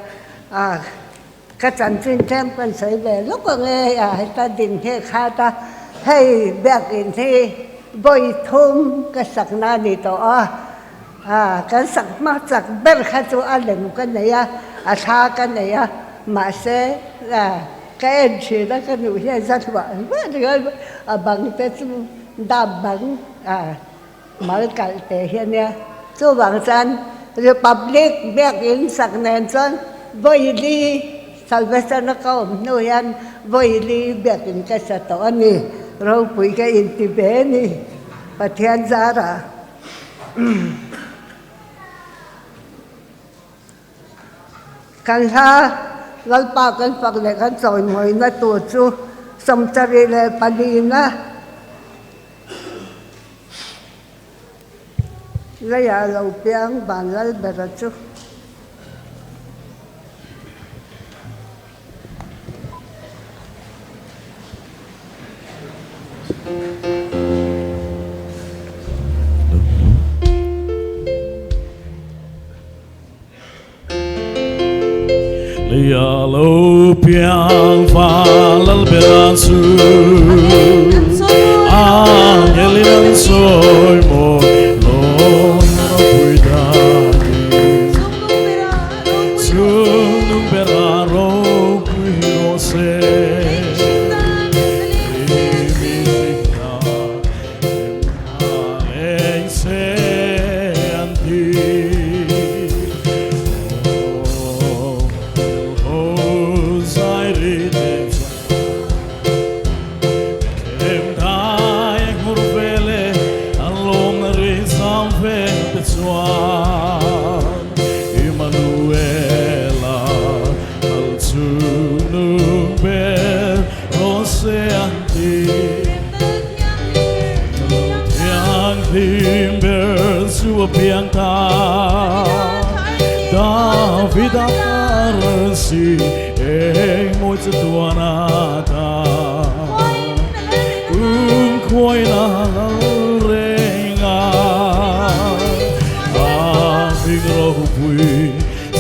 Ka chanchin tlem kan sawi ve lawk ang e, a heta din hi a khat a, hei biakinn hi vawi thum ka sakna a ni tawh a, kan sak hmachak ber kha chu a lem ka nei a, a thla ka nei a, mahse ka en thin a ka nuh hian za hluah hluah ringawt a bang te chu dap bang mal kalh te hi a nia. Chuvang chuan Republic biakinn sak nen chuan vawi Salvation a ka awm hnu hian vawi biakinn ka sa tawh a ni. Ropui ka inti ve a ni Pathian zarah. Kan hla Lalpa kan fak leh kan chawimawina tur chu 74. Leiah lo piang van lal bera chu. Leiah lo piang van lal bera chu Angelin an sawi mawi lawm ropui danin Chungnung bera ropui rawh se Thianghlim ber chu a piang ta David a arsi eng mawi chu tuan a ta Kum khuai la lal reng a A hming ropui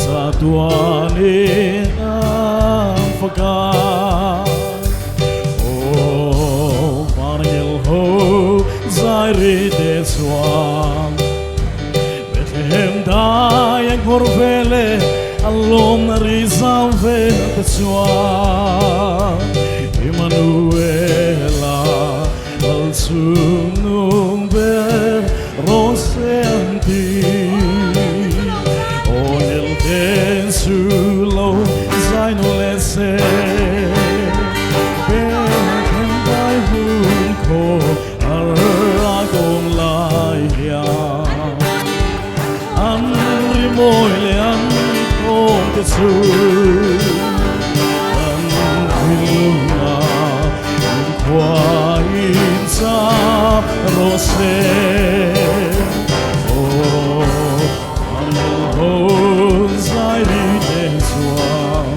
chatuanin an fak a. Aw Vanngel ho zai ri te chuan Bethlehem dai a nghawr vel e a lawmna ri zau vel te chuan Immanuela Lal. Chungnung ber rawh se an ti. Aw ngel ten su lo zai nu le se. Bethlehem dai hun khaw ar a kawng lai hian. An rimawi leh an thawm te chu an thinlunga inkhuain chap rawh se. Aw, an ho zai ri te chuan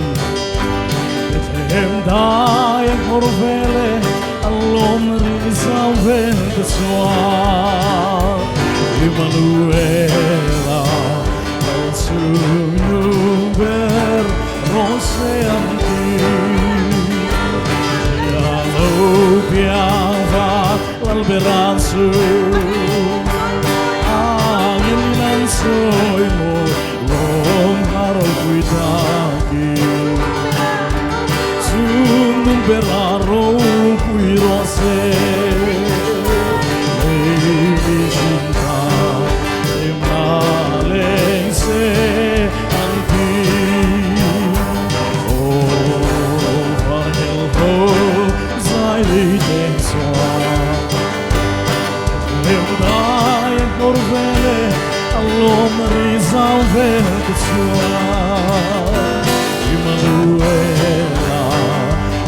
Bethlehem dai a nghawr vel e, a lawm ri zau vel te chuan Immanuela kal chung nu ber rawh se an ti. Nia lo piang vak lal ber an chu angin an sawi maw lawm a ropui takin chung nung ber a ropui rawh se. Lei mi hrin ta remna leng se an ti. Aw vanghel ho zai lei teng chuan Lem dai a nghawr vel e, a lawm ri zau vel te chuan Immanuela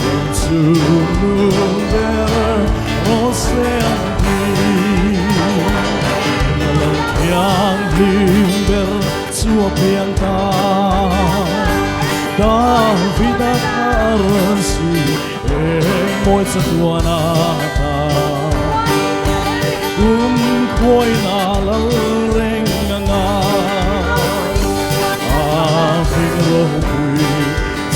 rawn chung nung ber rawh se an ti. Lalal thianghlim ber chu a piang ta, Davida kha a rawn si eng mawi chatuan a ta. Kum khuaina lal reng a ngai, a hming ropui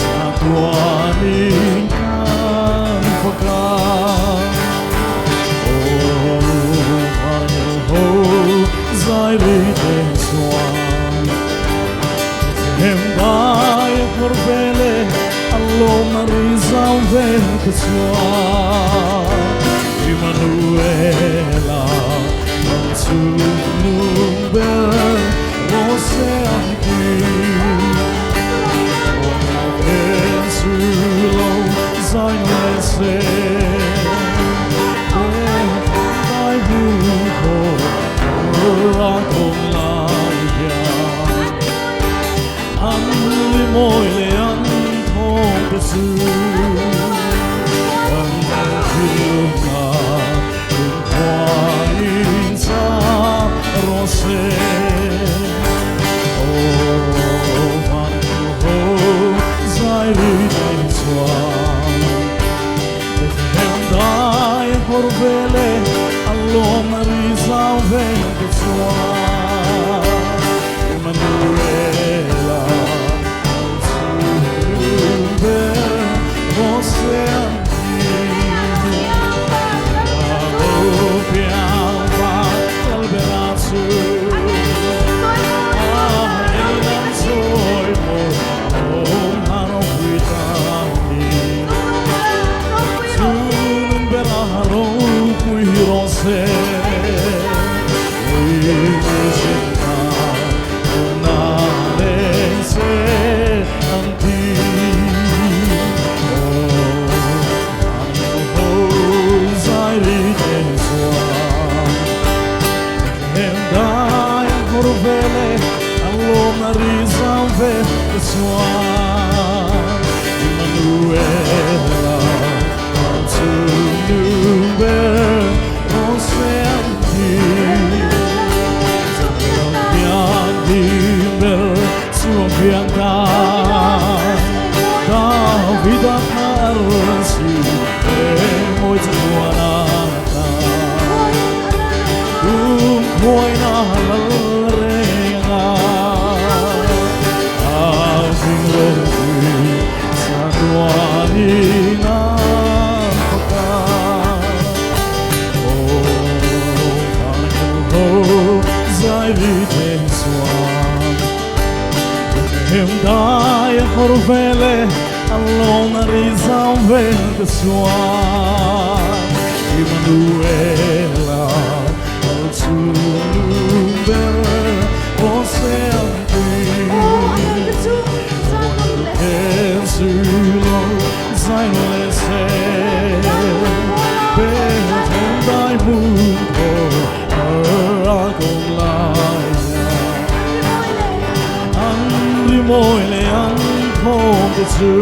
chatuanin kan fak a. Aw vanel ho zai ri te chuan Bethlehem dai a khawr vel e, a lawm a ri zau vel te chuan Immanuela kan chungnung ber rawh se an ti. Aw ven chu lo zai nung leh se, Bethlehem dai hmun khaw a kawng lai hian an rimawi leh an thawm te chu kan thinlunga inkhuain chak rawh se. Aw van ho zai ri nei chuan Bethlehem dai a nghawr vel e, a lawm a ri zau vel te chuan Immanuela chhung ber rawh se an ti. A lo piang vak kal ber a chu a en an chawi maw awm a ropui ta ni. Chhung ber a ropui rawh se. Immanuela chungnung ber rawh se an ti. Thianghlim ber chu a piang ta, Davida kha a rawn si eng mawi chatuan a ta. Kum khuaina lal reng a, a hming ropui chatuanin an fak a. Aw vanghel ho zai ri te chuan Bethlehem dai a nghawr vel e, a lawm a ri zau vel te chuan Immanuela Chungnung ber Rose ang ti Jesu lo zai le se Bethlehem dai mun ko a kong lai Ang ri moi le ang thom te chu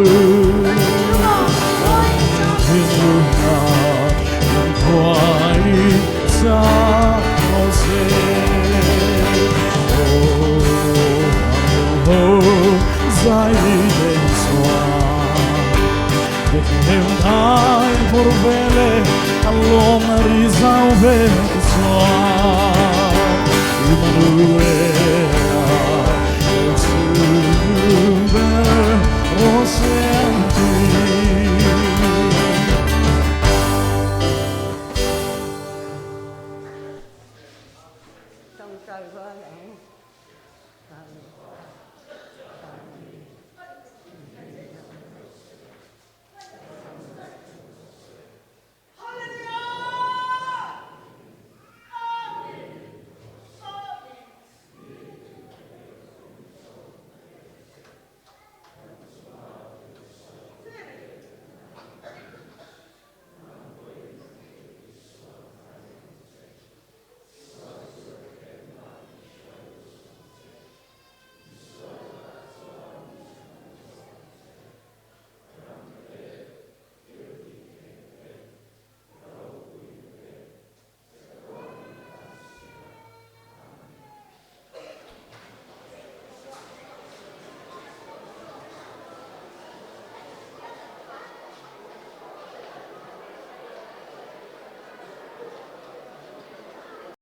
Thiên lu na ang khoai sa se Oh, zai de xoa Bethlehem dai por vele alom rizau ve xoa Immanuela Jesu ber Rose ang ti